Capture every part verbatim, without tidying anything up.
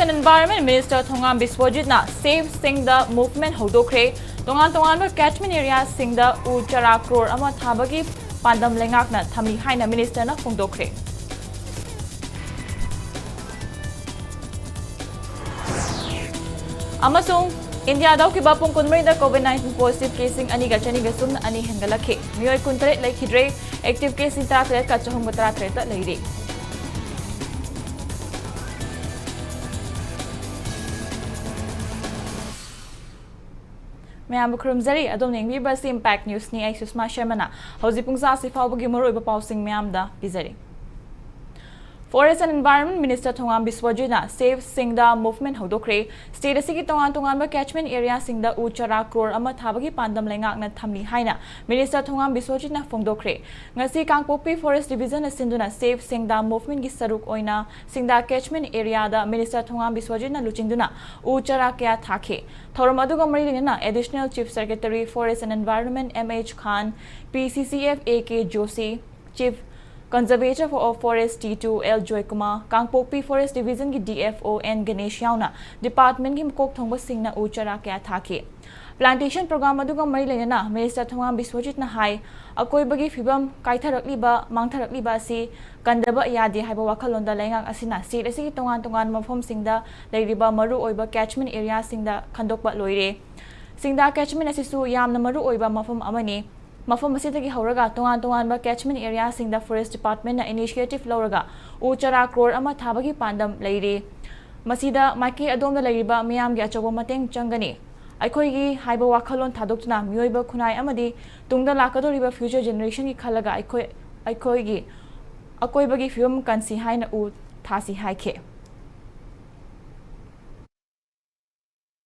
Environment Minister ꯊꯣꯉꯥꯝ ꯕꯤꯁ꯭ꯋꯖꯤꯠꯅ Save Singda Movement ꯍꯧꯗꯣꯛꯈ꯭ꯔꯦ꯫ ꯇꯣꯉꯥꯟ ꯇꯣꯉꯥꯟꯕ catchment areaꯁꯤꯡꯗ ꯎ ꯆꯥꯔꯥ ꯀ꯭ꯔꯣꯔ ꯑꯃ ꯊꯥꯕꯒꯤ ꯄꯥꯟꯗꯝ ꯂꯩꯉꯥꯛꯅ ꯊꯝꯂꯤ ꯍꯥꯏꯅ ministerꯅ ꯐꯣꯡꯗꯣꯛꯈ꯭ꯔꯦ꯫ ꯑꯃꯁꯨꯡ ꯏꯟꯗꯤꯌꯥꯗ ꯍꯧꯈꯤꯕ ꯄꯨꯡ ꯀꯨꯟꯃꯔꯤꯗ COVID nineteen positive caseꯁꯤꯡ ꯑꯅꯤꯒ ꯆꯅꯤꯒ ꯁꯨꯞꯅ ꯑꯅꯤ ꯍꯦꯟꯒꯠꯂꯛꯈꯤ꯫ ꯃꯤꯑꯣꯏ ꯀꯨꯟꯇꯔꯦꯠ ꯂꯩꯈꯤꯗ꯭ꯔꯦ꯫ Active caseꯁꯤꯡ ꯇꯔꯥꯇꯔꯦꯠꯀ ꯆꯍꯨꯝꯒ ꯇꯔꯥꯇꯔꯦꯠꯇ ꯂꯩꯔꯤ꯫ ꯃꯌꯥꯝꯕꯨ ꯈꯨꯔꯨꯝꯖꯔꯤ꯫ ꯑꯗꯣꯝꯅ ꯌꯦꯡꯕꯤꯕ ꯑꯁꯤ Impact Newsꯅꯤ꯫ ꯑꯩ ꯁꯨꯁꯃꯥ ꯁꯔꯃꯅ ꯍꯧꯖꯤꯛ ꯄꯨꯡ ꯆꯥꯁꯤ ꯐꯥꯎꯕꯒꯤ ꯃꯔꯨꯑꯣꯏꯕ ꯄꯥꯎꯁꯤꯡ ꯃꯌꯥꯝꯗ ꯄꯤꯖꯔꯤ꯫ Forest and Environment Minister Thongam ꯕꯤꯁ꯭ꯋꯖꯤꯠꯅ Save Singda Movement ꯍꯧꯗꯣꯛꯈ꯭ꯔꯦ꯫ State ꯑꯁꯤꯒꯤ ꯇꯣꯉꯥꯟ ꯇꯣꯉꯥꯟꯕ catchment areaꯁꯤꯡꯗ ꯎ ꯆꯥꯔꯥ ꯀ꯭ꯔꯣꯔ ꯑꯃ ꯊꯥꯕꯒꯤ ꯄꯥꯟꯗꯝ ꯂꯩꯉꯥꯛꯅ ꯊꯝꯂꯤ ꯍꯥꯏꯅ Minister ꯊꯣꯉꯥꯝ ꯕꯤꯁ꯭ꯋꯖꯤꯠꯅ ꯐꯣꯡꯗꯣꯛꯈ꯭ꯔꯦ꯫ ꯉꯁꯤ ꯀꯥꯡꯄꯣꯛꯄꯤ Forest Divisionꯅ ꯁꯤꯟꯗꯨꯅ Save Singda Movementꯀꯤ ꯁꯔꯨꯛ ꯑꯣꯏꯅ ꯁꯤꯡꯗꯥ catchment areaꯗ Minister ꯊꯣꯉꯥꯝ ꯕꯤꯁ꯭ꯋꯖꯤꯠꯅ ꯂꯨꯆꯤꯡꯗꯨꯅ ꯎ ꯆꯥꯔꯥ ꯀꯌꯥ ꯊꯥꯈꯤ꯫ ꯊꯧꯔꯝ ꯑꯗꯨꯒ ꯃꯔꯤ ꯂꯩꯅꯅ Additional Chief Secretary Forest and Environment M H Khan, P C C F A K Joshi, Chief Conservator of Forest T two L Joykumar, Kangpokpi Forest Divisionꯒꯤ D F O N Ganesh ꯌꯥꯎꯅ departmentꯀꯤ ꯃꯀꯣꯛ ꯊꯣꯡꯕꯁꯤꯡꯅ ꯎ ꯆꯥꯔꯥ ꯀꯌꯥ ꯊꯥꯈꯤ꯫ Plantation program ꯑꯗꯨꯒ ꯃꯔꯤ ꯂꯩꯅꯅ Minister ꯊꯣꯉꯥꯝ ꯕꯤꯁ꯭ꯋꯖꯤꯠꯅ ꯍꯥꯏ, ꯑꯀꯣꯏꯕꯒꯤ ꯐꯤꯕꯝ ꯀꯥꯏꯊꯔꯛꯂꯤꯕ, ꯃꯥꯡꯊꯔꯛꯂꯤꯕ ꯑꯁꯤ ꯀꯟꯗꯕ ꯌꯥꯗꯦ ꯍꯥꯏꯕ ꯋꯥꯈꯜꯂꯣꯟꯗ ꯂꯩꯉꯥꯛ ꯑꯁꯤꯅ state ꯑꯁꯤꯒꯤ ꯇꯣꯉꯥꯟ ꯇꯣꯉꯥꯟꯕ ꯃꯐꯝꯁꯤꯡꯗ ꯂꯩꯔꯤꯕ ꯃꯔꯨꯑꯣꯏꯕ catchment areaꯁꯤꯡꯗ ꯈꯟꯗꯣꯛꯄ ꯂꯣꯏꯔꯦ꯫ ꯁꯤꯡꯗꯥ catchment ꯑꯁꯤꯁꯨ ꯌꯥꯝꯅ ꯃꯔꯨꯑꯣꯏꯕ ꯃꯐꯝ ꯑꯃꯅꯤ꯫ ꯃꯐꯝ ꯑꯁꯤꯗꯒꯤ ꯍꯧꯔꯒ ꯇꯣꯉꯥꯟ ꯇꯣꯉꯥꯟꯕ catchment areaꯁꯤꯡꯗ Forest Departmentꯅ initiative ꯂꯧꯔꯒ ꯎ ꯆꯥꯔꯥ ꯀ꯭ꯔꯣꯔ ꯑꯃ ꯊꯥꯕꯒꯤ ꯄꯥꯟꯗꯝ ꯂꯩꯔꯤ꯫ ꯃꯁꯤꯗ ꯃꯥꯏꯀꯩ ꯑꯗꯣꯝꯗ ꯂꯩꯔꯤꯕ ꯃꯤꯌꯥꯝꯒꯤ ꯑꯆꯧꯕ ꯃꯇꯦꯡ ꯆꯪꯒꯅꯤ꯫ ꯑꯩꯈꯣꯏꯒꯤ ꯍꯥꯏꯕ ꯋꯥꯈꯜꯂꯣꯟ ꯊꯥꯗꯣꯛꯇꯨꯅ ꯃꯤꯑꯣꯏꯕ ꯈꯨꯟꯅꯥꯏ ꯑꯃꯗꯤ ꯇꯨꯡꯗ ꯂꯥꯛꯀꯗꯧꯔꯤꯕ future generationꯒꯤ ꯈꯜꯂꯒ ꯑꯩꯈꯣꯏ, ꯑꯩꯈꯣꯏꯒꯤ ꯑꯀꯣꯏꯕꯒꯤ ꯐꯤꯕꯝ ꯀꯟꯁꯤ ꯍꯥꯏꯅ ꯎ ꯊꯥꯁꯤ ꯍꯥꯏꯈꯤ꯫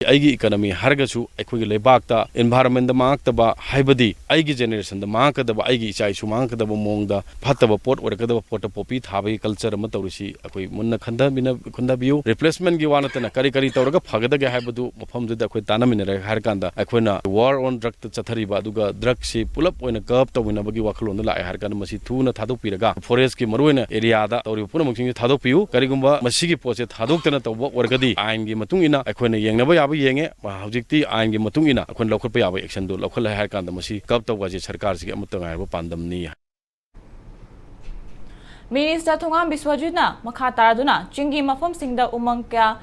ꯑꯩꯒꯤ ꯏꯀꯅꯃꯤ ꯍꯥꯏꯔꯒꯁꯨ ꯑꯩꯈꯣꯏꯒꯤ ꯂꯩꯕꯥꯛꯇ ꯏꯟꯚꯥꯏꯔꯣꯟꯃꯦꯟꯗ ꯃꯥꯡꯉꯛꯇꯕ, ꯍꯥꯏꯕꯗꯤ ꯑꯩꯒꯤ ꯖꯦꯅꯦꯔꯦꯁꯟꯗ ꯃꯥꯡꯉꯛꯀꯗꯕ, ꯑꯩꯒꯤ ꯏꯆꯥ ꯏꯁꯨ ꯃꯥꯡꯉꯛꯀꯗꯕ ꯃꯑꯣꯡꯗ ꯐꯠꯇꯕ ꯄꯣꯠ ꯑꯣꯏꯔꯛꯀꯗꯕ ꯄꯣꯠꯇ ꯄꯣꯄꯤ ꯊꯥꯕꯒꯤ ꯀꯜꯆꯔ ꯑꯃ ꯇꯧꯔꯤꯁꯤ ꯑꯩꯈꯣꯏ ꯃꯨꯟꯅ ꯈꯟꯊꯃꯤꯟꯅ-, ꯈꯟꯊꯕꯤꯌꯨ꯫ ꯔꯤꯄ꯭ꯂꯦꯁꯃꯦꯟꯒꯤ ꯋꯥ ꯅꯠꯇꯅ ꯀꯔꯤ ꯀꯔꯤ ꯇꯧꯔꯒ ꯐꯒꯗꯒꯦ ꯍꯥꯏꯕꯗꯨ ꯃꯐꯝꯗꯨꯗ ꯑꯩꯈꯣꯏ ꯇꯥꯟꯅꯃꯤꯟꯅꯔꯦ ꯍꯥꯏꯔ ꯀꯥꯟꯗ, ꯑꯩꯈꯣꯏꯅ ꯋꯥꯔ ꯑꯣꯟ ꯗ꯭ꯔꯒꯇ ꯆꯠꯊꯔꯤꯕ, ꯑꯗꯨꯒ ꯗ꯭ꯔꯒꯁꯤ ꯄꯨꯂꯞ ꯑꯣꯏꯅ ꯀꯔꯞ ꯇꯧꯃꯤꯟꯅꯕꯒꯤ ꯋꯥꯈꯜꯂꯣꯟꯗ ꯂꯥꯛꯑꯦ ꯍꯥꯏꯔ ꯀꯥꯟꯗ, ꯃꯁꯤ ꯊꯨꯅ ꯊꯥꯗꯣꯛꯄꯤꯔꯒ ꯐꯣꯔꯦꯁꯀꯤ ꯃꯔꯨꯑꯣꯏꯅ ꯑꯦꯔꯤꯌꯥꯗ ꯇꯧꯔꯤꯕ ꯄꯨꯝꯅꯃꯛꯁꯤꯡꯁꯦ ꯊꯥꯗꯣꯛꯄꯤꯌꯨ꯫ ꯀꯔꯤꯒꯨꯝꯕ ꯃꯁꯤꯒꯤ ꯄꯣꯠꯁꯦ ꯊꯥꯗꯣꯛꯇꯅ ꯇꯧꯕ ꯑꯣꯏꯔꯒꯗꯤ, ꯑꯥꯏꯟꯒꯤ ꯃꯇꯨꯡ ꯏꯟꯅ ꯑꯩꯈꯣꯏꯅ ꯌꯦꯡꯅꯕ ꯌꯥꯕ ꯌꯦꯡꯉꯦ꯫ ꯍꯧꯖꯤꯛꯇꯤ ꯑꯥꯏꯟꯒꯤ ꯃꯇꯨꯡ ꯏꯟꯅ ꯑꯩꯈꯣꯏꯅ ꯂꯧꯈꯠꯄ ꯌꯥꯕ ꯑꯦꯛꯁꯟꯗꯨ ꯂꯧꯈꯠꯂꯦ ꯍꯥꯏꯔ ꯀꯥꯟꯗ, ꯃꯁꯤ ꯀꯔꯞ ꯇꯧꯕ ꯑꯁꯤ ꯁꯔꯀꯥꯔꯁꯤꯒꯤ ꯑꯃꯠꯇ ꯉꯥꯏꯔꯕ ꯄꯥꯟꯗꯝꯅꯤ꯫ ꯃꯤꯅꯤꯁꯇꯔ ꯊꯣꯉꯥꯝ ꯕꯤꯁ꯭ꯋꯖꯤꯠꯅ ꯃꯈꯥ ꯇꯥꯔꯗꯨꯅ ꯆꯤꯡꯒꯤ ꯃꯐꯝꯁꯤꯡꯗ ꯎꯃꯪ ꯀꯌꯥ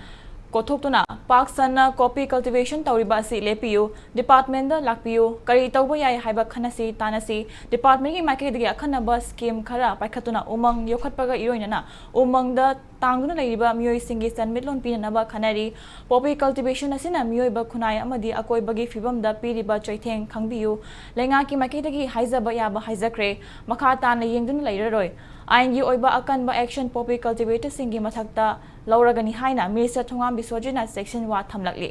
ꯀꯣꯊꯣꯛꯇꯨꯅ ꯄꯥꯛ ꯁꯟꯅ ꯀꯣꯐꯤ ꯀꯜꯇꯤꯚꯦꯁꯟ ꯇꯧꯔꯤꯕ ꯑꯁꯤ ꯂꯦꯞꯄꯤꯌꯨ, ꯗꯤꯄꯥꯔꯠꯃꯦꯟꯗ ꯂꯥꯛꯄꯤꯌꯨ, ꯀꯔꯤ ꯇꯧꯕ ꯌꯥꯏ ꯍꯥꯏꯕ ꯈꯟꯅꯁꯤ, ꯇꯥꯟꯅꯁꯤ, ꯗꯤꯄꯥꯔꯠꯃꯦꯟꯒꯤ ꯃꯥꯏꯀꯩꯗꯒꯤ ꯑꯈꯟꯅꯕ ꯁ꯭ꯀꯤꯝ ꯈꯔ ꯄꯥꯏꯈꯠꯇꯨꯅ ꯎꯃꯪ ꯌꯣꯛꯈꯠꯄꯒ ꯏꯔꯣꯏꯅꯅ ꯎꯃꯪꯗ ꯇꯥꯡꯗꯨꯅ ꯂꯩꯔꯤꯕ ꯃꯤꯑꯣꯏꯁꯤꯡꯒꯤ ꯁꯦꯟꯃꯤꯠꯂꯣꯟ ꯄꯤꯅꯅꯕ ꯈꯟꯅꯔꯤ꯫ ꯄꯣꯄꯤ ꯀꯜꯇꯤꯚꯦꯁꯟ ꯑꯁꯤꯅ ꯃꯤꯑꯣꯏꯕ ꯈꯨꯟꯅꯥꯏ ꯑꯃꯗꯤ ꯑꯀꯣꯏꯕꯒꯤ ꯐꯤꯕꯝꯗ ꯄꯤꯔꯤꯕ ꯆꯩꯊꯦꯡ ꯈꯪꯕꯤꯌꯨ꯫ ꯂꯩꯉꯥꯛꯀꯤ ꯃꯥꯏꯀꯩꯗꯒꯤ ꯍꯥꯏꯖꯕ ꯌꯥꯕ ꯍꯥꯏꯖꯈ꯭ꯔꯦ꯫ ꯃꯈꯥ ꯇꯥꯅ ꯌꯦꯡꯗꯨꯅ ꯂꯩꯔꯔꯣꯏ꯫ ꯑꯥꯏꯟꯒꯤ ꯑꯣꯏꯕ ꯑꯀꯟꯕ ꯑꯦꯛꯁꯟ ꯄꯣꯄꯤ ꯀꯜꯇꯤꯚꯦꯇꯔꯁꯤꯡꯒꯤ ꯃꯊꯛꯇ ꯂꯧꯔꯒꯅꯤ ꯍꯥꯏꯅ ꯃꯤꯅꯤꯁꯇꯔ ꯊꯣꯉꯥꯝ ꯕꯤꯁ꯭ꯋꯖꯤꯠꯅ ꯆꯦꯛꯁꯤꯟꯋꯥ ꯊꯝꯂꯛꯂꯤ꯫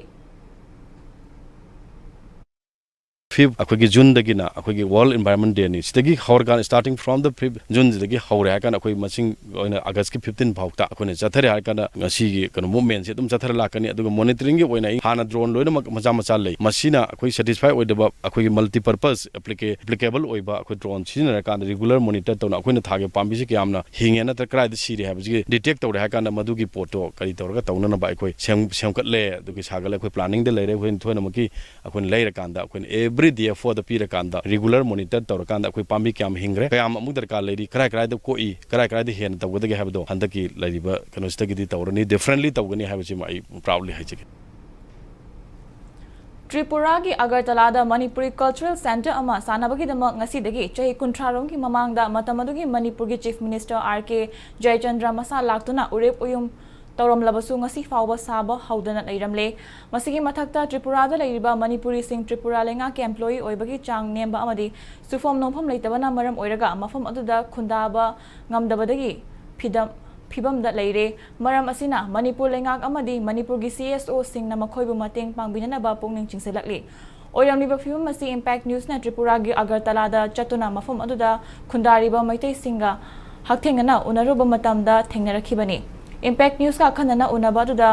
ꯐꯤꯐ, ꯑꯩꯈꯣꯏꯒꯤ ꯖꯨꯟꯗꯒꯤꯅ ꯑꯩꯈꯣꯏꯒꯤ ꯋꯥꯔꯜ ꯏꯟꯚꯥꯏꯔꯣꯟꯃꯦꯟ ꯗꯦꯅꯤ꯫ ꯁꯤꯗꯒꯤ ꯍꯧꯔꯀꯥꯟꯗ, starting from the fifth ꯖꯨꯟꯁꯤꯗꯒꯤ ꯍꯧꯔꯦ ꯍꯥꯏꯔ ꯀꯥꯟꯗ, ꯑꯩꯈꯣꯏ ꯃꯁꯤꯡ ꯑꯣꯏꯅ ꯑꯥꯒꯁꯀꯤ ꯐꯤꯐꯇꯤꯟ ꯐꯥꯎꯇ ꯑꯩꯈꯣꯏꯅ ꯆꯠꯊꯔꯦ ꯍꯥꯏꯔ ꯀꯥꯟꯗ, ꯉꯁꯤꯒꯤ ꯀꯩꯅꯣ ꯃꯨꯞꯃꯦꯟꯁꯦ ꯑꯗꯨꯝ ꯆꯠꯊꯔ ꯂꯥꯛꯀꯅꯤ꯫ ꯑꯗꯨꯒ ꯃꯣꯅꯤꯇꯔꯤꯡꯒꯤ ꯑꯣꯏꯅ ꯑꯩ ꯍꯥꯟꯅ ꯗ꯭ꯔꯣꯟ ꯂꯣꯏꯅꯃꯛ ꯃꯆꯥ ꯃꯆꯥ ꯂꯩ, ꯃꯁꯤꯅ ꯑꯩꯈꯣꯏ ꯁꯦꯇꯤꯁꯐꯥꯏ ꯑꯣꯏꯗꯕ, ꯑꯩꯈꯣꯏꯒꯤ ꯃꯜꯇꯤꯄꯔꯄꯁ ꯑꯦꯄ꯭ꯂꯤꯀꯦ-, ꯑꯦꯄ꯭ꯂꯤꯀꯦꯕꯜ ꯑꯣꯏꯕ ꯑꯩꯈꯣꯏ ꯗ꯭ꯔꯣꯟ ꯁꯤꯖꯤꯟꯅꯔꯀꯥꯟꯗ ꯔꯤꯒꯨꯂꯔ ꯃꯣꯅꯤꯇꯔ ꯇꯧꯅ ꯑꯩꯈꯣꯏꯅ ꯊꯥꯒꯤ ꯄꯥꯝꯕꯤꯁꯤ ꯀꯌꯥꯝꯅ ꯍꯤꯡꯉꯦ ꯅꯠꯇ꯭ꯔꯒ ꯀꯗꯥꯏꯗ ꯁꯤꯔꯦ ꯍꯥꯏꯕꯁꯤꯒꯤ ꯗꯤꯇꯦꯛ ꯇꯧꯔꯦ ꯍꯥꯏꯔ ꯀꯥꯟꯗ, ꯃꯗꯨꯒꯤ ꯄꯣꯠꯇꯣ ꯀꯔꯤ ꯇꯧꯔꯒ ꯇꯧꯅꯅꯕ ꯑꯩꯈꯣꯏ ꯁꯦꯝ-, ꯁꯦꯝꯒꯠꯂꯦ, ꯑꯗꯨꯒꯤ ꯁꯥꯒꯠꯂꯦ꯫ ꯑꯩꯈꯣꯏ ꯄ꯭ꯂꯥꯅꯤꯡꯗ ꯂꯩꯔꯦ꯫ ꯑꯩꯈꯣꯏ ꯊꯣꯏꯅꯃꯛꯀꯤ ꯑꯩꯈꯣꯏꯅ ꯂꯩꯔꯀꯥꯟꯗ, ꯑꯩꯈꯣꯏꯅ every D F O ꯗ ꯄꯤꯔꯀꯥꯟꯗ ꯔꯤꯒꯨꯂꯔ ꯃꯣꯅꯤꯇꯔ ꯇꯧꯔꯀꯥꯟꯗ ꯑꯩꯈꯣꯏ ꯄꯥꯝꯕꯤ ꯀꯌꯥꯝ ꯍꯤꯡꯈ꯭ꯔꯦ, ꯀꯌꯥꯝ ꯑꯃꯨꯛ ꯗꯔꯀꯥꯔ ꯂꯩꯔꯤ, ꯀꯔꯥꯏ ꯀꯔꯥꯏꯗ ꯀꯣꯛꯏ, ꯀꯔꯥꯏ ꯀꯔꯥꯏꯗ ꯍꯦꯟꯅ ꯇꯧꯒꯗꯒꯦ ꯍꯥꯏꯕꯗꯣ ꯍꯟꯗꯛꯀꯤ ꯂꯩꯔꯤꯕ ꯀꯩꯅꯣꯁꯤꯗꯒꯤꯗꯤ ꯇꯧꯔꯅꯤ, ꯗꯤꯐꯔꯦꯟꯂꯤ ꯇꯧꯒꯅꯤ ꯍꯥꯏꯕꯁꯤꯃ ꯑꯩ ꯄ꯭ꯔꯥꯎꯗꯂꯤ ꯍꯥꯏꯖꯒꯦ꯫ ꯇ꯭ꯔꯤꯄꯨꯔꯥꯒꯤ ꯑꯒꯔꯇꯂꯥꯗ ꯃꯅꯤꯄꯨꯔꯤ ꯀꯜꯆꯔꯦꯜ ꯁꯦꯟꯇꯔ ꯑꯃ ꯁꯥꯅꯕꯒꯤꯗꯃꯛ ꯉꯁꯤꯗꯒꯤ ꯆꯍꯤ ꯀꯨꯟꯊ꯭ꯔꯥ ꯔꯣꯝꯒꯤ ꯃꯃꯥꯡꯗ ꯃꯇꯝ ꯑꯗꯨꯒꯤ ꯃꯅꯤꯄꯨꯔꯒꯤ ꯆꯤꯐ ꯃꯤꯅꯤꯁꯇꯔ ꯑꯥꯔ ꯀꯦ ꯖꯌꯆꯟꯗ꯭ꯔ ꯃꯁꯥ ꯂꯥꯛꯇꯨꯅ ꯎꯔꯦꯞ ꯎꯌꯨꯝ ꯇꯧꯔꯝꯂꯕꯁꯨ ꯉꯁꯤ ꯐꯥꯎꯕ ꯁꯥꯕ ꯍꯧꯗꯅ ꯂꯩꯔꯝꯂꯦ꯫ ꯃꯁꯤꯒꯤ ꯃꯊꯛꯇ ꯇ꯭ꯔꯤꯄꯨꯔꯥꯗ ꯂꯩꯔꯤꯕ ꯃꯅꯤꯄꯨꯔꯤꯁꯤꯡ ꯇ꯭ꯔꯤꯄꯨꯔꯥ ꯂꯩꯉꯥꯛꯀꯤ ꯑꯦꯝꯄ꯭ꯂꯣꯌꯤ ꯑꯣꯏꯕꯒꯤ ꯆꯥꯡ ꯅꯦꯝꯕ ꯑꯃꯗꯤ ꯁꯨꯐꯝ ꯅꯣꯝꯐꯝ ꯂꯩꯇꯕꯅ ꯃꯔꯝ ꯑꯣꯏꯔꯒ ꯃꯐꯝ ꯑꯗꯨꯗ ꯈꯨꯟꯗꯥꯕ ꯉꯝꯗꯕꯗꯒꯤ ꯐꯤꯗꯝ ꯐꯤꯕꯝꯗ ꯂꯩꯔꯦ꯫ ꯃꯔꯝ ꯑꯁꯤꯅ ꯃꯅꯤꯄꯨꯔ ꯂꯩꯉꯥꯛ ꯑꯃꯗꯤ ꯃꯅꯤꯄꯨꯔꯒꯤ ꯁꯤ ꯑꯦꯁ ꯑꯣꯁꯤꯡꯅ ꯃꯈꯣꯏꯕꯨ ꯃꯇꯦꯡ ꯄꯥꯡꯕꯤꯅꯅꯕ ꯄꯨꯛꯅꯤꯡ ꯆꯤꯡꯁꯤꯜꯂꯛꯂꯤ꯫ ꯑꯣꯏꯔꯝꯂꯤꯕ ꯐꯤꯕꯝ ꯑꯁꯤ ꯏꯝꯄꯦꯛ ꯅ꯭ꯌꯨꯁꯅ ꯇ꯭ꯔꯤꯄꯨꯔꯥꯒꯤ ꯑꯒꯔꯇꯂꯥꯗ ꯆꯠꯇꯨꯅ ꯃꯐꯝ ꯑꯗꯨꯗ ꯈꯨꯟꯗꯥꯔꯤꯕ ꯃꯩꯇꯩꯁꯤꯡꯒ ꯍꯛꯊꯦꯡꯅꯅ ꯎꯅꯔꯨꯕ ꯃꯇꯝꯗ ꯊꯦꯡꯅꯔꯛꯈꯤꯕꯅꯤ꯫ ꯏꯝꯄꯦꯛ ꯅ꯭ꯌꯨꯁꯀ ꯑꯈꯟꯅꯅ ꯎꯅꯕ ꯑꯗꯨꯗ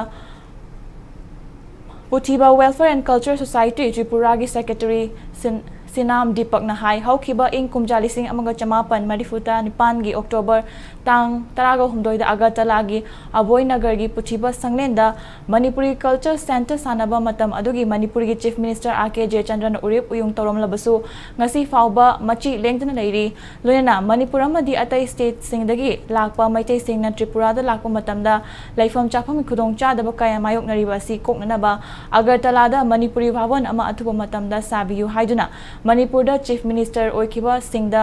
ꯄꯨꯊꯤꯕ Welfare and Culture Society ꯇ꯭ꯔꯤꯄꯨꯔꯥꯒꯤ ꯁꯦꯀ꯭ꯔꯦꯇꯔꯤ ꯁꯤꯟ-, ꯁꯤꯅꯥꯝ ꯗꯤꯄꯛꯅ ꯍꯥꯏ, ꯍꯧꯈꯤꯕ ꯏꯪ ꯀꯨꯝꯖꯥ ꯂꯤꯁꯤꯡ ꯑꯃꯒ ꯆꯃꯥꯄꯟ ꯃꯔꯤꯐꯨ ꯅꯤꯄꯥꯟꯒꯤ ꯑꯣꯛꯇꯣꯕꯔ ꯇꯥꯡ ꯇꯔꯥꯒ ꯍꯨꯝꯗꯣꯏꯗ ꯑꯒꯔꯇꯂꯥꯒꯤ ꯑꯕꯣꯏ ꯅꯒꯔꯒꯤ ꯄꯨꯊꯤꯕ ꯁꯪꯂꯦꯟꯗ ꯃꯅꯤꯄꯨꯔꯤ ꯀꯜꯆꯔ ꯁꯦꯟꯇꯔ ꯁꯥꯟꯅꯕ ꯃꯇꯝ ꯑꯗꯨꯒꯤ ꯃꯅꯤꯄꯨꯔꯒꯤ ꯆꯤꯐ ꯃꯤꯅꯤꯁꯇꯔ ꯑꯥꯔ ꯀꯦ ꯖꯌꯆꯟꯗ꯭ꯔꯅ ꯎꯔꯤꯞ ꯎꯌꯨꯡ ꯇꯧꯔꯝꯂꯕꯁꯨ, ꯉꯁꯤ ꯐꯥꯎꯕ ꯃꯆꯤ ꯂꯦꯡꯗꯅ ꯂꯩꯔꯤ꯫ ꯂꯣꯏꯅꯅ ꯃꯅꯤꯄꯨꯔ ꯑꯃꯗꯤ ꯑꯇꯩ ꯁ꯭ꯇꯦꯠꯁꯤꯡꯗꯒꯤ ꯂꯥꯛꯄ ꯃꯩꯇꯩꯁꯤꯡꯅ ꯇ꯭ꯔꯤꯄꯨꯔꯥꯗ ꯂꯥꯛꯄ ꯃꯇꯝꯗ ꯂꯩꯐꯝ ꯆꯥꯐꯝꯒꯤ ꯈꯨꯗꯣꯡꯆꯥꯗꯕ ꯀꯌꯥ ꯃꯥꯌꯣꯛꯅꯔꯤꯕ ꯑꯁꯤ ꯀꯣꯛꯅꯅꯕ ꯑꯒꯔꯇꯂꯥꯗ ꯃꯅꯤꯄꯨꯔꯤ ꯚꯥꯕꯟ ꯑꯃ ꯑꯊꯨꯕ ꯃꯇꯝꯗ ꯁꯥꯕꯤꯌꯨ ꯍꯥꯏꯗꯨꯅ ꯃꯅꯤꯄꯨꯔꯗ ꯆꯤꯐ ꯃꯤꯅꯤꯁꯇꯔ ꯑꯣꯏꯈꯤꯕꯁꯤꯡꯗ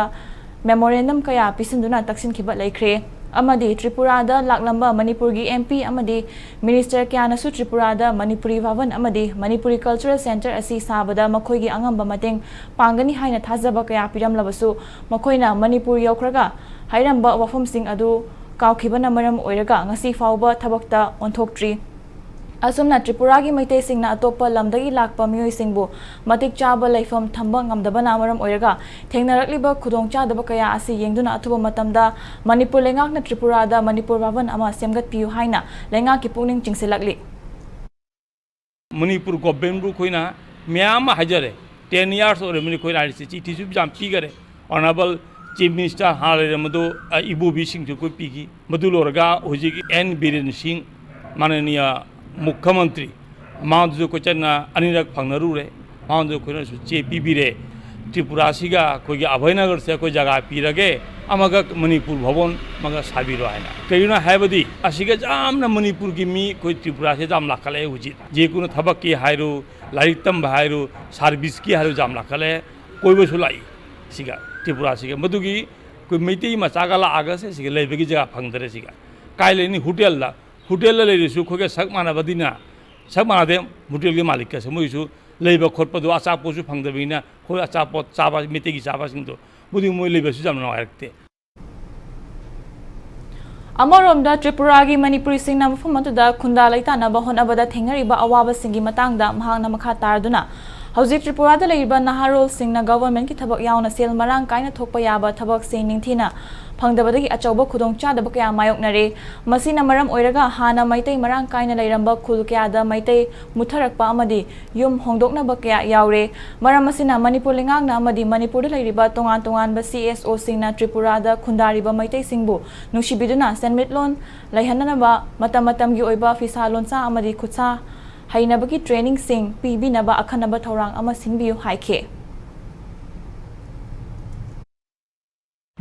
ꯃꯦꯃꯣꯔꯦꯟꯗꯝ ꯀꯌꯥ ꯄꯤꯁꯤꯟꯗꯨꯅ ꯇꯛꯁꯤꯟꯈꯤꯕ ꯂꯩꯈ꯭ꯔꯦ꯫ ꯑꯃꯗꯤ ꯇ꯭ꯔꯤꯄꯨꯔꯥꯗ ꯂꯥꯛꯂꯝꯕ ꯃꯅꯤꯄꯨꯔꯒꯤ ꯑꯦꯝ ꯄꯤ ꯑꯃꯗꯤ ꯃꯤꯅꯤꯁꯇꯔ ꯀꯌꯥꯅꯁꯨ ꯇ꯭ꯔꯤꯄꯨꯔꯥꯗ ꯃꯅꯤꯄꯨꯔꯤ ꯚꯥꯕꯟ ꯑꯃꯗꯤ ꯃꯅꯤꯄꯨꯔꯤ ꯀꯜꯆꯔꯦꯜ ꯁꯦꯟꯇꯔ ꯑꯁꯤ ꯁꯥꯕꯗ ꯃꯈꯣꯏꯒꯤ ꯑꯉꯝꯕ ꯃꯇꯦꯡ ꯄꯥꯡꯒꯅꯤ ꯍꯥꯏꯅ ꯊꯥꯖꯕ ꯀꯌꯥ ꯄꯤꯔꯝꯂꯕꯁꯨ, ꯃꯈꯣꯏꯅ ꯃꯅꯤꯄꯨꯔ ꯌꯧꯈ꯭ꯔꯒ ꯍꯥꯏꯔꯝꯕ ꯋꯥꯐꯝꯁꯤꯡ ꯑꯗꯨ ꯀꯥꯎꯈꯤꯕꯅ ꯃꯔꯝ ꯑꯣꯏꯔꯒ ꯉꯁꯤ ꯐꯥꯎꯕ ꯊꯕꯛꯇ ꯑꯣꯟꯊꯣꯛꯇ꯭ꯔꯤ꯫ ꯑꯁꯨꯝꯅ ꯇ꯭ꯔꯤꯄꯨꯔꯥꯒꯤ ꯃꯩꯇꯩꯁꯤꯡꯅ ꯑꯇꯣꯞꯄ ꯂꯝꯗꯒꯤ ꯂꯥꯛꯄ ꯃꯤꯑꯣꯏꯁꯤꯡꯕꯨ ꯃꯇꯤꯛ ꯆꯥꯕ ꯂꯩꯐꯝ ꯊꯝꯕ ꯉꯝꯗꯕꯅ ꯃꯔꯝ ꯑꯣꯏꯔꯒ ꯊꯦꯡꯅꯔꯛꯂꯤꯕ ꯈꯨꯗꯣꯡꯆꯥꯗꯕ ꯀꯌꯥ ꯑꯁꯤ ꯌꯦꯡꯗꯨꯅ ꯑꯊꯨꯕ ꯃꯇꯝꯗ ꯃꯅꯤꯄꯨꯔ ꯂꯩꯉꯥꯛꯅ ꯇ꯭ꯔꯤꯄꯨꯔꯥꯗ ꯃꯅꯤꯄꯨꯔ ꯚꯥꯕꯟ ꯑꯃ ꯁꯦꯝꯒꯠꯄꯤꯌꯨ ꯍꯥꯏꯅ ꯂꯩꯉꯥꯛꯀꯤ ꯄꯨꯛꯅꯤꯡ ꯆꯤꯡꯁꯤꯜꯂꯛꯂꯤ꯫ ꯃꯅꯤꯄꯨꯔ ꯒꯣꯚꯔꯟꯃꯦꯟꯕꯨ ꯑꯩꯈꯣꯏꯅ ꯃꯌꯥꯝ ꯑꯃ ꯍꯥꯏꯖꯔꯦ꯫ ꯇꯦꯟ ꯏꯌꯥꯔꯁ ꯑꯣꯏꯔꯕꯅꯤ ꯑꯩꯈꯣꯏ ꯂꯥꯏꯔꯤꯛꯁꯦ ꯆꯤꯊꯤꯁꯨ ꯌꯥꯝ ꯄꯤꯈꯔꯦ꯫ ꯑꯣꯅꯔꯦꯕꯜ ꯆꯤꯐ ꯃꯤꯅꯤꯁꯇꯔ ꯍꯥꯟꯅ ꯂꯩꯔꯝꯕꯗꯨ, ꯑ, ꯏꯕꯣꯕꯤꯁꯤꯡꯁꯨ ꯑꯩꯈꯣꯏ ꯄꯤꯈꯤ꯫ ꯃꯗꯨ ꯂꯣꯏꯔꯒ ꯍꯧꯖꯤꯛ ꯑꯦꯟ ꯕꯤꯔꯦꯟ ꯁꯤꯡ, ꯃꯥꯅꯅꯤꯌ ꯃꯨꯈ꯭ꯌ ꯃꯟꯇ꯭ꯔꯤ, ꯃꯥꯉꯣꯟꯗꯁꯨ ꯑꯩꯈꯣꯏ ꯆꯠꯅ ꯑꯅꯤꯔꯛ ꯐꯪꯅꯔꯨꯔꯦ꯫ ꯃꯥꯉꯣꯟꯗ ꯑꯩꯈꯣꯏꯅꯁꯨ ꯆꯦ ꯄꯤꯕꯤꯔꯦ꯫ ꯇ꯭ꯔꯤꯄꯨꯔꯥꯁꯤꯒ ꯑꯩꯈꯣꯏꯒꯤ ꯑꯚꯌꯅꯒꯔꯁꯦ ꯑꯩꯈꯣꯏ ꯖꯒꯥ ꯄꯤꯔꯒꯦ, ꯑꯃꯒ ꯃꯅꯤꯄꯨꯔ ꯚꯕꯟ ꯑꯃꯒ ꯁꯥꯕꯤꯔꯣ ꯍꯥꯏꯅ꯫ ꯀꯔꯤꯒꯤꯅꯣ ꯍꯥꯏꯕꯗꯤ ꯑꯁꯤꯒ ꯌꯥꯝꯅ ꯃꯅꯤꯄꯨꯔꯒꯤ ꯃꯤ ꯑꯩꯈꯣꯏ ꯇ꯭ꯔꯤꯄꯨꯔꯥꯁꯤꯗ ꯌꯥꯝ ꯂꯥꯛꯈꯠꯂꯛꯑꯦ ꯍꯧꯖꯤꯛ꯫ ꯖꯦ ꯀꯨꯅꯨ ꯊꯕꯛꯀꯤ ꯍꯥꯏꯔꯣ, ꯂꯥꯏꯔꯤꯛ ꯇꯝꯕ ꯍꯥꯏꯔꯣ, ꯁꯥꯔꯚꯤꯁꯀꯤ ꯍꯥꯏꯔꯣ ꯌꯥꯝ ꯂꯥꯛꯈꯠꯂꯛꯑꯦ꯫ ꯀꯣꯏꯕꯁꯨ ꯂꯥꯛꯏ ꯁꯤꯒ, ꯇ꯭ꯔꯤꯄꯨꯔꯥꯁꯤꯒ꯫ ꯃꯗꯨꯒꯤ ꯑꯩꯈꯣꯏ ꯃꯩꯇꯩ ꯃꯆꯥꯒ ꯂꯥꯛꯑꯒ ꯁꯦ ꯁꯤꯒ ꯂꯩꯕꯒꯤ ꯖꯒꯥ ꯐꯪꯗꯔꯦ ꯁꯤꯒ꯫ ꯀꯥꯏ ꯂꯩꯅꯤ? ꯍꯣꯇꯦꯜꯗ꯫ ꯍꯣꯇꯦꯜꯗ ꯂꯩꯔꯁꯨ ꯑꯩꯈꯣꯏꯒ ꯁꯛ ꯃꯥꯟꯅꯕꯗꯤꯅ, ꯁꯛ ꯃꯥꯟꯅꯗꯦ ꯍꯣꯇꯦꯜꯒꯤ ꯃꯥꯂꯤꯛꯀꯁꯦ꯫ ꯃꯣꯏꯁꯨ ꯂꯩꯕ ꯈꯣꯠꯄꯗꯣ ꯑꯆꯥꯄꯣꯠꯁꯨ ꯐꯪꯗꯕꯅꯤꯅ ꯑꯩꯈꯣꯏ ꯑꯆꯥꯄꯣꯠ ꯆꯥꯕ, ꯃꯩꯇꯩꯒꯤ ꯆꯥꯕꯁꯤꯡꯗꯣ, ꯃꯗꯨꯒꯤ ꯃꯣꯏ ꯂꯩꯕꯁꯨ ꯌꯥꯝ ꯅꯨꯡꯉꯥꯏꯔꯛꯇꯦ꯫ ꯑꯃꯔꯣꯝꯗ, ꯇ꯭ꯔꯤꯄꯨꯔꯥꯒꯤ ꯃꯅꯤꯄꯨꯔꯤꯁꯤꯡꯅ ꯃꯐꯝ ꯑꯗꯨꯗ ꯈꯨꯟꯗꯥ ꯂꯩꯇꯥꯅꯕ ꯍꯣꯠꯅꯕꯗ ꯊꯦꯡꯅꯔꯤꯕ ꯑꯋꯥꯕꯁꯤꯡꯒꯤ ꯃꯇꯥꯡꯗ ꯃꯍꯥꯛꯅ ꯃꯈꯥ ꯇꯥꯔꯗꯨꯅ, ꯍꯧꯖꯤꯛ ꯇ꯭ꯔꯤꯄꯨꯔꯥꯗ ꯂꯩꯔꯤꯕ ꯅꯍꯥꯔꯣꯜꯁꯤꯡꯅ ꯒꯚꯔꯟꯃꯦꯟꯠꯀꯤ ꯊꯕꯛ ꯌꯥꯎꯅ ꯁꯦꯜ ꯃꯔꯥꯡ ꯀꯥꯏꯅ ꯊꯣꯛꯄ ꯌꯥꯕ ꯊꯕꯛꯁꯤꯡ ꯅꯤꯡꯊꯤꯅ ꯐꯪꯗꯕꯗꯒꯤ ꯑꯆꯧꯕ ꯈꯨꯗꯣꯡꯆꯥꯗꯕ ꯀꯌꯥ ꯃꯥꯌꯣꯛꯅꯔꯦ꯫ ꯃꯁꯤꯅ ꯃꯔꯝ ꯑꯣꯏꯔꯒ ꯍꯥꯟꯅ ꯃꯩꯇꯩ ꯃꯔꯥꯡ ꯀꯥꯏꯅ ꯂꯩꯔꯝꯕ ꯈꯨꯜ ꯀꯌꯥꯗ ꯃꯩꯇꯩ ꯃꯨꯠꯊꯔꯛꯄ ꯑꯃꯗꯤ ꯌꯨꯝ ꯍꯣꯡꯗꯣꯛꯅꯕ ꯀꯌꯥ ꯌꯥꯎꯔꯦ꯫ ꯃꯔꯝ ꯑꯁꯤꯅ ꯃꯅꯤꯄꯨꯔ ꯂꯩꯉꯥꯛꯅ ꯑꯃꯗꯤ ꯃꯅꯤꯄꯨꯔꯗ ꯂꯩꯔꯤꯕ ꯇꯣꯉꯥꯟ ꯇꯣꯉꯥꯟꯕ ꯁꯤ ꯑꯦꯁ ꯑꯣꯁꯤꯡꯅ ꯇ꯭ꯔꯤꯄꯨꯔꯥꯗ ꯈꯨꯟꯗꯥꯔꯤꯕ ꯃꯩꯇꯩꯁꯤꯡꯕꯨ ꯅꯨꯡꯁꯤꯕꯤꯗꯨꯅ ꯁꯦꯟꯃꯤꯠꯂꯣꯟ ꯂꯩꯍꯟꯅꯅꯕ ꯃꯇꯝ ꯃꯇꯝꯒꯤ ꯑꯣꯏꯕ ꯐꯤꯁꯥ ꯂꯣꯟꯁꯥ ꯑꯃꯗꯤ ꯈꯨꯠꯁꯥ ꯍꯩꯅꯕꯒꯤ ꯇ꯭ꯔꯦꯅꯤꯡꯁꯤꯡ ꯄꯤꯕꯤꯅꯕ ꯑꯈꯟꯅꯕ ꯊꯧꯔꯥꯡ ꯑꯃ ꯁꯤꯟꯕꯤꯌꯨ ꯍꯥꯏꯈꯤ꯫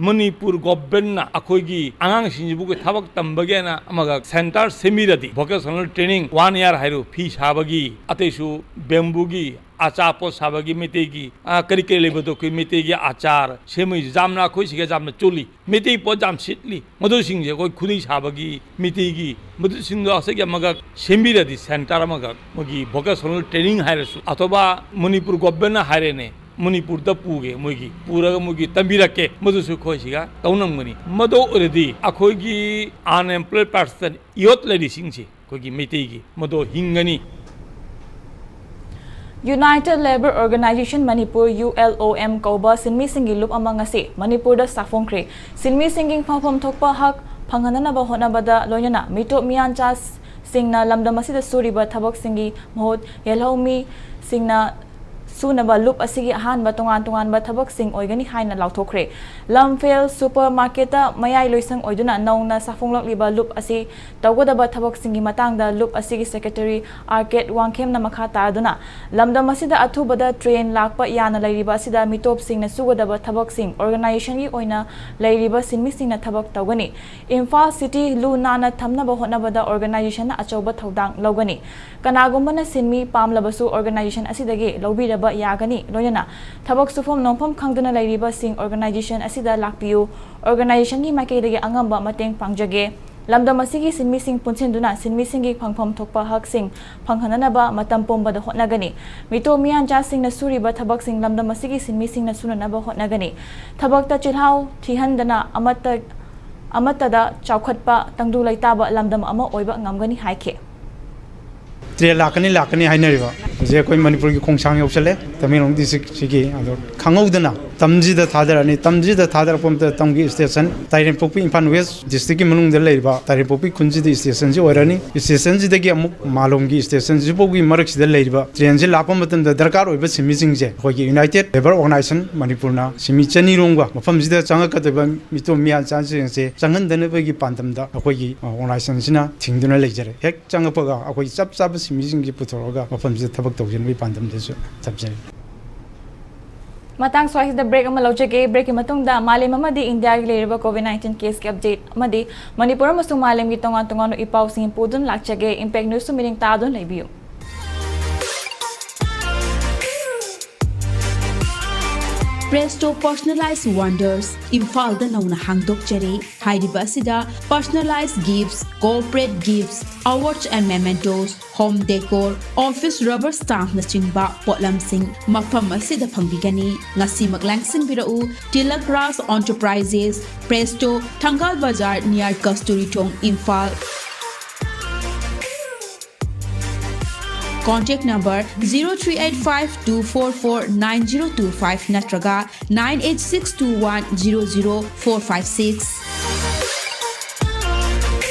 ꯃꯅꯤꯄꯨꯔ ꯒꯣꯚꯔꯟꯃꯦꯟꯠꯅ ꯑꯩꯈꯣꯏꯒꯤ ꯑꯉꯥꯡꯁꯤꯡꯁꯤꯕꯨ ꯊꯕꯛ ꯇꯝꯕꯒꯤ ꯍꯥꯏꯅ ꯑꯃꯒ ꯁꯦꯟꯇꯔ ꯁꯦꯝꯕꯤꯔꯗꯤ, ꯚꯣꯀꯦꯁꯅꯦꯜ ꯇ꯭ꯔꯦꯅꯤꯡ ꯋꯥꯟ ꯏꯌꯥꯔ ꯍꯥꯏꯔꯣ, ꯐꯤ ꯁꯥꯕꯒꯤ, ꯑꯇꯩꯁꯨ ꯕꯦꯝꯕꯨꯒꯤ ꯑꯆꯥꯄꯣꯠ ꯁꯥꯕꯒꯤ, ꯃꯩꯇꯩꯒꯤ, ꯑ, ꯀꯔꯤ ꯀꯔꯤ ꯂꯩꯕꯗꯣ, ꯑꯩꯈꯣꯏ ꯃꯩꯇꯩꯒꯤ ꯑꯆꯥꯔ ꯁꯦꯝꯕꯒꯤ ꯌꯥꯝꯅ ꯑꯩꯈꯣꯏ ꯁꯤꯒ ꯌꯥꯝꯅ ꯆꯣꯜꯂꯤ꯫ ꯃꯩꯇꯩ ꯄꯣꯠ ꯌꯥꯝ ꯁꯤꯠꯂꯤ꯫ ꯃꯗꯨꯁꯤꯡꯁꯦ ꯑꯩꯈꯣꯏ ꯈꯨꯗꯩ ꯁꯥꯕꯒꯤ, ꯃꯩꯇꯩꯒꯤ, ꯃꯗꯨꯁꯤꯡꯗꯣ ꯑꯁꯤꯒꯤ ꯑꯃꯒ ꯁꯦꯝꯕꯤꯔꯗꯤ, ꯁꯦꯟꯇꯔ ꯑꯃꯒ, ꯃꯣꯏꯒꯤ ꯚꯣꯀꯦꯁꯅꯦꯜ ꯇ꯭ꯔꯦꯅꯤꯡ ꯍꯥꯏꯔꯁꯨ, ꯑꯊꯧꯕ ꯃꯅꯤꯄꯨꯔ ꯒꯣꯚꯔꯟꯃꯦꯟꯠꯅ ꯍꯥꯏꯔꯦꯅꯦ, ꯃꯅꯤꯄꯨꯔꯗ ꯄꯨꯒꯦ, ꯃꯣꯏꯒꯤ ꯄꯨꯔꯒ ꯃꯣꯏꯒꯤ ꯇꯝꯕꯤꯔꯛꯀꯦ, ꯃꯗꯨꯁꯨ ꯑꯩꯈꯣꯏ ꯁꯤꯒ ꯇꯧ ꯉꯝꯒꯅꯤ꯫ ꯃꯗꯨ ꯑꯣꯏꯔꯗꯤ ꯑꯩꯈꯣꯏꯒꯤ unemployed person, youth ꯂꯩꯔꯤꯁꯤꯡꯁꯤ, ꯑꯩꯈꯣꯏꯒꯤ ꯃꯩꯇꯩꯒꯤ, ꯃꯗꯨ ꯍꯤꯡꯒꯅꯤ꯫ United Labour Organisation Manipur, U L O M, ꯀꯧꯕ ꯁꯤꯟꯃꯤꯁꯤꯡꯒꯤ ꯂꯨꯞ ꯑꯃ ꯉꯁꯤ ꯃꯅꯤꯄꯨꯔꯗ ꯁꯥꯐꯣꯡꯈ꯭ꯔꯦ꯫ ꯁꯤꯟꯃꯤꯁꯤꯡꯒꯤ ꯐꯪꯐꯝ ꯊꯣꯛꯄ ꯍꯛ ꯐꯪꯍꯟꯅꯅꯕ ꯍꯣꯠꯅꯕꯗ ꯂꯣꯏꯅꯅ ꯃꯤꯇꯣꯞ ꯃꯤꯌꯥꯟꯆꯥꯁꯤꯡꯅ ꯂꯝꯗꯝ ꯑꯁꯤꯗ ꯁꯨꯔꯤꯕ ꯊꯕꯛꯁꯤꯡꯒꯤ ꯃꯍꯨꯠ ꯌꯦꯜꯍꯧꯃꯤꯁꯤꯡꯅ ꯁꯨꯅꯕ ꯂꯨꯞ ꯑꯁꯤꯒꯤ ꯑꯍꯥꯟꯕ ꯇꯣꯉꯥꯟ ꯇꯣꯉꯥꯟꯕ ꯊꯕꯛꯁꯤꯡ ꯑꯣꯏꯒꯅꯤ ꯍꯥꯏꯅ ꯂꯥꯎꯊꯣꯛꯈ꯭ꯔꯦ꯫ ꯂꯝꯐꯦꯜ ꯁꯨꯄꯔ ꯃꯥꯔꯀꯦꯠꯇ ꯃꯌꯥꯏ ꯂꯣꯏꯁꯪ ꯑꯣꯏꯗꯨꯅ ꯅꯧꯅ ꯁꯥꯐꯣꯡꯂꯛꯂꯤꯕ ꯂꯨꯞ ꯑꯁꯤ ꯇꯧꯒꯗꯕ ꯊꯕꯛꯁꯤꯡꯒꯤ ꯃꯇꯥꯡꯗ ꯂꯨꯞ ꯑꯁꯤꯒꯤ ꯁꯦꯀ꯭ꯔꯦꯇꯔꯤ ꯑꯥꯔ ꯀꯦꯠ ꯋꯥꯡꯈꯦꯝꯅ ꯃꯈꯥ ꯇꯥꯗꯨꯅ, ꯂꯝꯗꯝ ꯑꯁꯤꯗ ꯑꯊꯨꯕꯗ ꯇ꯭ꯔꯦꯟ ꯂꯥꯛꯄ ꯌꯥꯅ ꯂꯩꯔꯤꯕ ꯑꯁꯤꯗ ꯃꯤꯇꯣꯞꯁꯤꯡꯅ ꯁꯨꯒꯗꯕ ꯊꯕꯛꯁꯤꯡ ꯑꯣꯔꯒꯅꯥꯏꯖꯦꯁꯟꯒꯤ ꯑꯣꯏꯅ ꯂꯩꯔꯤꯕ ꯁꯤꯟꯃꯤꯁꯤꯡꯅ ꯊꯕꯛ ꯇꯧꯒꯅꯤ꯫ ꯏꯝꯐꯥꯜ ꯁꯤꯇꯤ ꯂꯨ ꯅꯥꯟꯅ ꯊꯝꯅꯕ ꯍꯣꯠꯅꯕꯗ ꯑꯣꯔꯒꯅꯥꯏꯖꯦꯁꯟꯅ ꯑꯆꯧꯕ ꯊꯧꯗꯥꯡ ꯂꯧꯒꯅꯤ꯫ ꯀꯅꯥꯒꯨꯝꯕꯅ ꯁꯤꯟꯃꯤ ꯄꯥꯝꯂꯕꯁꯨ ꯑꯣꯔꯒꯅꯥꯏꯖꯦꯁꯟ ꯑꯁꯤꯗꯒꯤ ꯂꯧꯕꯤꯔꯕ ꯌꯥꯒꯅꯤ꯫ ꯂꯣꯏꯅꯅ ꯊꯕꯛ ꯁꯨꯐꯝ ꯅꯣꯝꯐꯝ ꯈꯪꯗꯅ ꯂꯩꯔꯤꯕꯁꯤꯡ ꯑꯣꯔꯒꯅꯥꯏꯖꯦꯁꯟ ꯑꯁꯤꯗ ꯂꯥꯛꯄꯤꯌꯨ꯫ ꯑꯣꯔꯒꯅꯥꯏꯖꯦꯁꯟꯒꯤ ꯃꯥꯏꯀꯩꯗꯒꯤ ꯑꯉꯝꯕ ꯃꯇꯦꯡ ꯄꯥꯡꯖꯒꯦ꯫ ꯂꯝꯗꯝ ꯑꯁꯤꯒꯤ ꯁꯤꯟꯃꯤꯁꯤꯡ ꯄꯨꯟꯁꯤꯟꯗꯨꯅ ꯁꯤꯟꯃꯤꯁꯤꯡꯒꯤ ꯐꯪꯐꯝ ꯊꯣꯛꯄ ꯍꯛꯁꯤꯡ ꯐꯪꯍꯟꯅꯅꯕ ꯃꯇꯝ ꯄꯨꯝꯕꯗ ꯍꯣꯠꯅꯒꯅꯤ꯫ ꯃꯤꯇꯣꯞ ꯃꯤꯌꯥꯟꯆꯥꯁꯤꯡꯅ ꯁꯨꯔꯤꯕ ꯊꯕꯛꯁꯤꯡ ꯂꯝꯗꯝ ꯑꯁꯤꯒꯤ ꯁꯤꯟꯃꯤꯁꯤꯡꯅ ꯁꯨꯅꯅꯕ ꯍꯣꯠꯅꯒꯅꯤ꯫ ꯊꯕꯛꯇ ꯆꯤꯜꯍꯥꯎ ꯊꯤꯍꯟꯗꯅ ꯑꯃꯠꯇ ꯑꯃꯠꯇꯗ ꯆꯥꯎꯈꯠꯄ ꯇꯪꯗꯨ ꯂꯩꯇꯥꯕ ꯂꯝꯗꯝ ꯑꯃ ꯑꯣꯏꯕ ꯉꯝꯒꯅꯤ ꯍꯥꯏꯈꯤ꯫ ꯇ꯭ꯔꯦꯟ ꯂꯥꯛꯀꯅꯤ ꯂꯥꯛꯀꯅꯤ ꯍꯥꯏꯅꯔꯤꯕ ꯍꯧꯖꯤꯛ ꯑꯩꯈꯣꯏ ꯃꯅꯤꯄꯨꯔꯒꯤ ꯈꯣꯡꯁꯥꯡ ꯌꯧꯁꯜꯂꯦ, ꯇꯃꯦꯡꯂꯣꯡ ꯗꯤꯁꯇ꯭ꯔꯤꯛꯁꯤꯒꯤ꯫ ꯑꯗꯣ ꯈꯪꯍꯧꯗꯅ ꯇꯝꯁꯤꯗ ꯊꯥꯗꯔꯛꯑꯅꯤ꯫ ꯇꯝꯁꯤꯗ ꯊꯥꯗꯔꯛꯄ ꯃꯇꯝꯗ ꯇꯝꯒꯤ ꯁ꯭ꯇꯦꯁꯟ ꯇꯥꯏꯔꯦꯝꯄꯣꯛꯄꯤ, ꯏꯝꯐꯥꯜ ꯋꯦꯁ ꯗꯤꯁꯇ꯭ꯔꯤꯛꯀꯤ ꯃꯅꯨꯡꯗ ꯂꯩꯔꯤꯕ ꯇꯥꯏꯔꯦꯝꯄꯣꯛꯄꯤ ꯈꯨꯟꯁꯤꯗ ꯁ꯭ꯇꯦꯁꯟꯁꯤ ꯑꯣꯏꯔꯅꯤ꯫ ꯁ꯭ꯇꯦꯁꯟꯁꯤꯗꯒꯤ ꯑꯃꯨꯛ ꯃꯥꯂꯣꯝꯒꯤ ꯁ꯭ꯇꯦꯁꯟꯁꯤꯐꯥꯎꯒꯤ ꯃꯔꯛꯁꯤꯗ ꯂꯩꯔꯤꯕ ꯇ꯭ꯔꯦꯟꯁꯤ ꯂꯥꯛꯄ ꯃꯇꯝꯗ ꯗꯔꯀꯥꯔ ꯑꯣꯏꯕ ꯁꯤꯟꯃꯤꯁꯤꯡꯁꯦ ꯑꯩꯈꯣꯏꯒꯤ ꯌꯨꯅꯥꯏꯇꯦꯗ ꯂꯦꯕꯔ ꯑꯣꯔꯒꯅꯥꯏꯖꯦꯁꯟ ꯃꯅꯤꯄꯨꯔꯅ ꯁꯤꯟꯃꯤ ꯆꯅꯤ ꯔꯣꯝꯒ ꯃꯐꯝꯁꯤꯗ ꯆꯪꯉꯛꯀꯗꯕ ꯃꯤꯇꯣꯞ ꯃꯤꯌꯥꯟꯆꯥꯁꯤꯡꯁꯦ ꯆꯪꯍꯟꯗꯅꯕꯒꯤ ꯄꯥꯟꯗꯝꯗ ꯑꯩꯈꯣꯏꯒꯤ ꯑꯣꯔꯒꯅꯥꯏꯖꯦꯁꯟꯁꯤꯅ ꯊꯤꯡꯗꯨꯅ ꯂꯩꯖꯔꯦ꯫ ꯍꯦꯛ ꯆꯪꯉꯛꯄꯒ ꯑꯩꯈꯣꯏ ꯆꯞ ꯆꯥꯕ ꯁꯤꯟꯃꯤꯁꯤꯡꯁꯤ ꯄꯨꯊꯣꯔꯛꯑꯒ ꯃꯐꯝꯁꯤꯗ ꯊꯕꯛ ꯇꯧꯖꯅꯕꯒꯤ ꯄꯥꯟꯗꯝꯗꯁꯨ ꯊꯝꯖꯔꯤ꯫ ꯃꯇꯥꯡ ꯁ꯭ꯋꯥꯏꯁꯤꯗ ꯕ꯭ꯔꯦꯛ ꯑꯃ ꯂꯧꯖꯒꯦ꯫ ꯕ꯭ꯔꯦꯛꯀꯤ ꯃꯇꯨꯡꯗ ꯃꯥꯂꯦꯝ ꯑꯃꯗꯤ ꯏꯟꯗꯤꯌꯥꯒꯤ ꯂꯩꯔꯤꯕ ꯀꯣꯚꯤꯗ ꯅꯥꯏꯟꯇꯤꯟ ꯀꯦꯁꯀꯤ ꯑꯞꯗꯦꯠ ꯑꯃꯗꯤ ꯃꯅꯤꯄꯨꯔ ꯑꯃꯁꯨꯡ ꯃꯥꯂꯦꯝꯒꯤ ꯇꯣꯉꯥꯟ ꯇꯣꯉꯥꯟꯕ ꯏ ꯄꯥꯎꯁꯤꯡ ꯄꯨꯗꯨꯅ ꯂꯥꯛꯆꯒꯦ꯫ ꯏꯝꯄꯦꯛ ꯅ꯭ꯌꯨꯁꯇ ꯃꯤꯠꯌꯦꯡ ꯇꯥꯗꯨꯅ ꯂꯩꯕꯤꯌꯨ꯫ Presto Personalized Wonders ꯏꯝꯐꯥꯜꯗ ꯅꯧꯅ ꯍꯥꯡꯗꯣꯛꯆꯔꯦ꯫ ꯍꯥꯏꯔꯤꯕ ꯑꯁꯤꯗ personalized gifts, corporate gifts, awards and mementos, home decor, office rubber stampꯅꯆꯤꯡꯕ ꯄꯣꯠꯂꯝꯁꯤꯡ ꯃꯐꯝ ꯑꯁꯤꯗ ꯐꯪꯕꯤꯒꯅꯤ꯫ ꯉꯁꯤꯃꯛ ꯂꯦꯡꯁꯤꯟꯕꯤꯔꯛꯎ꯫ Tilak Raj Enterprises, Presto, ꯊꯪꯒꯥꯜ ꯕꯖꯥꯔ, near ꯀꯁꯇꯨꯔꯤ ꯊꯣꯡ, Imphal. Contact number zero three eight five two four four nine zero two five ꯅꯠꯇ꯭ꯔꯒ nine eight six two one zero zero four five six꯫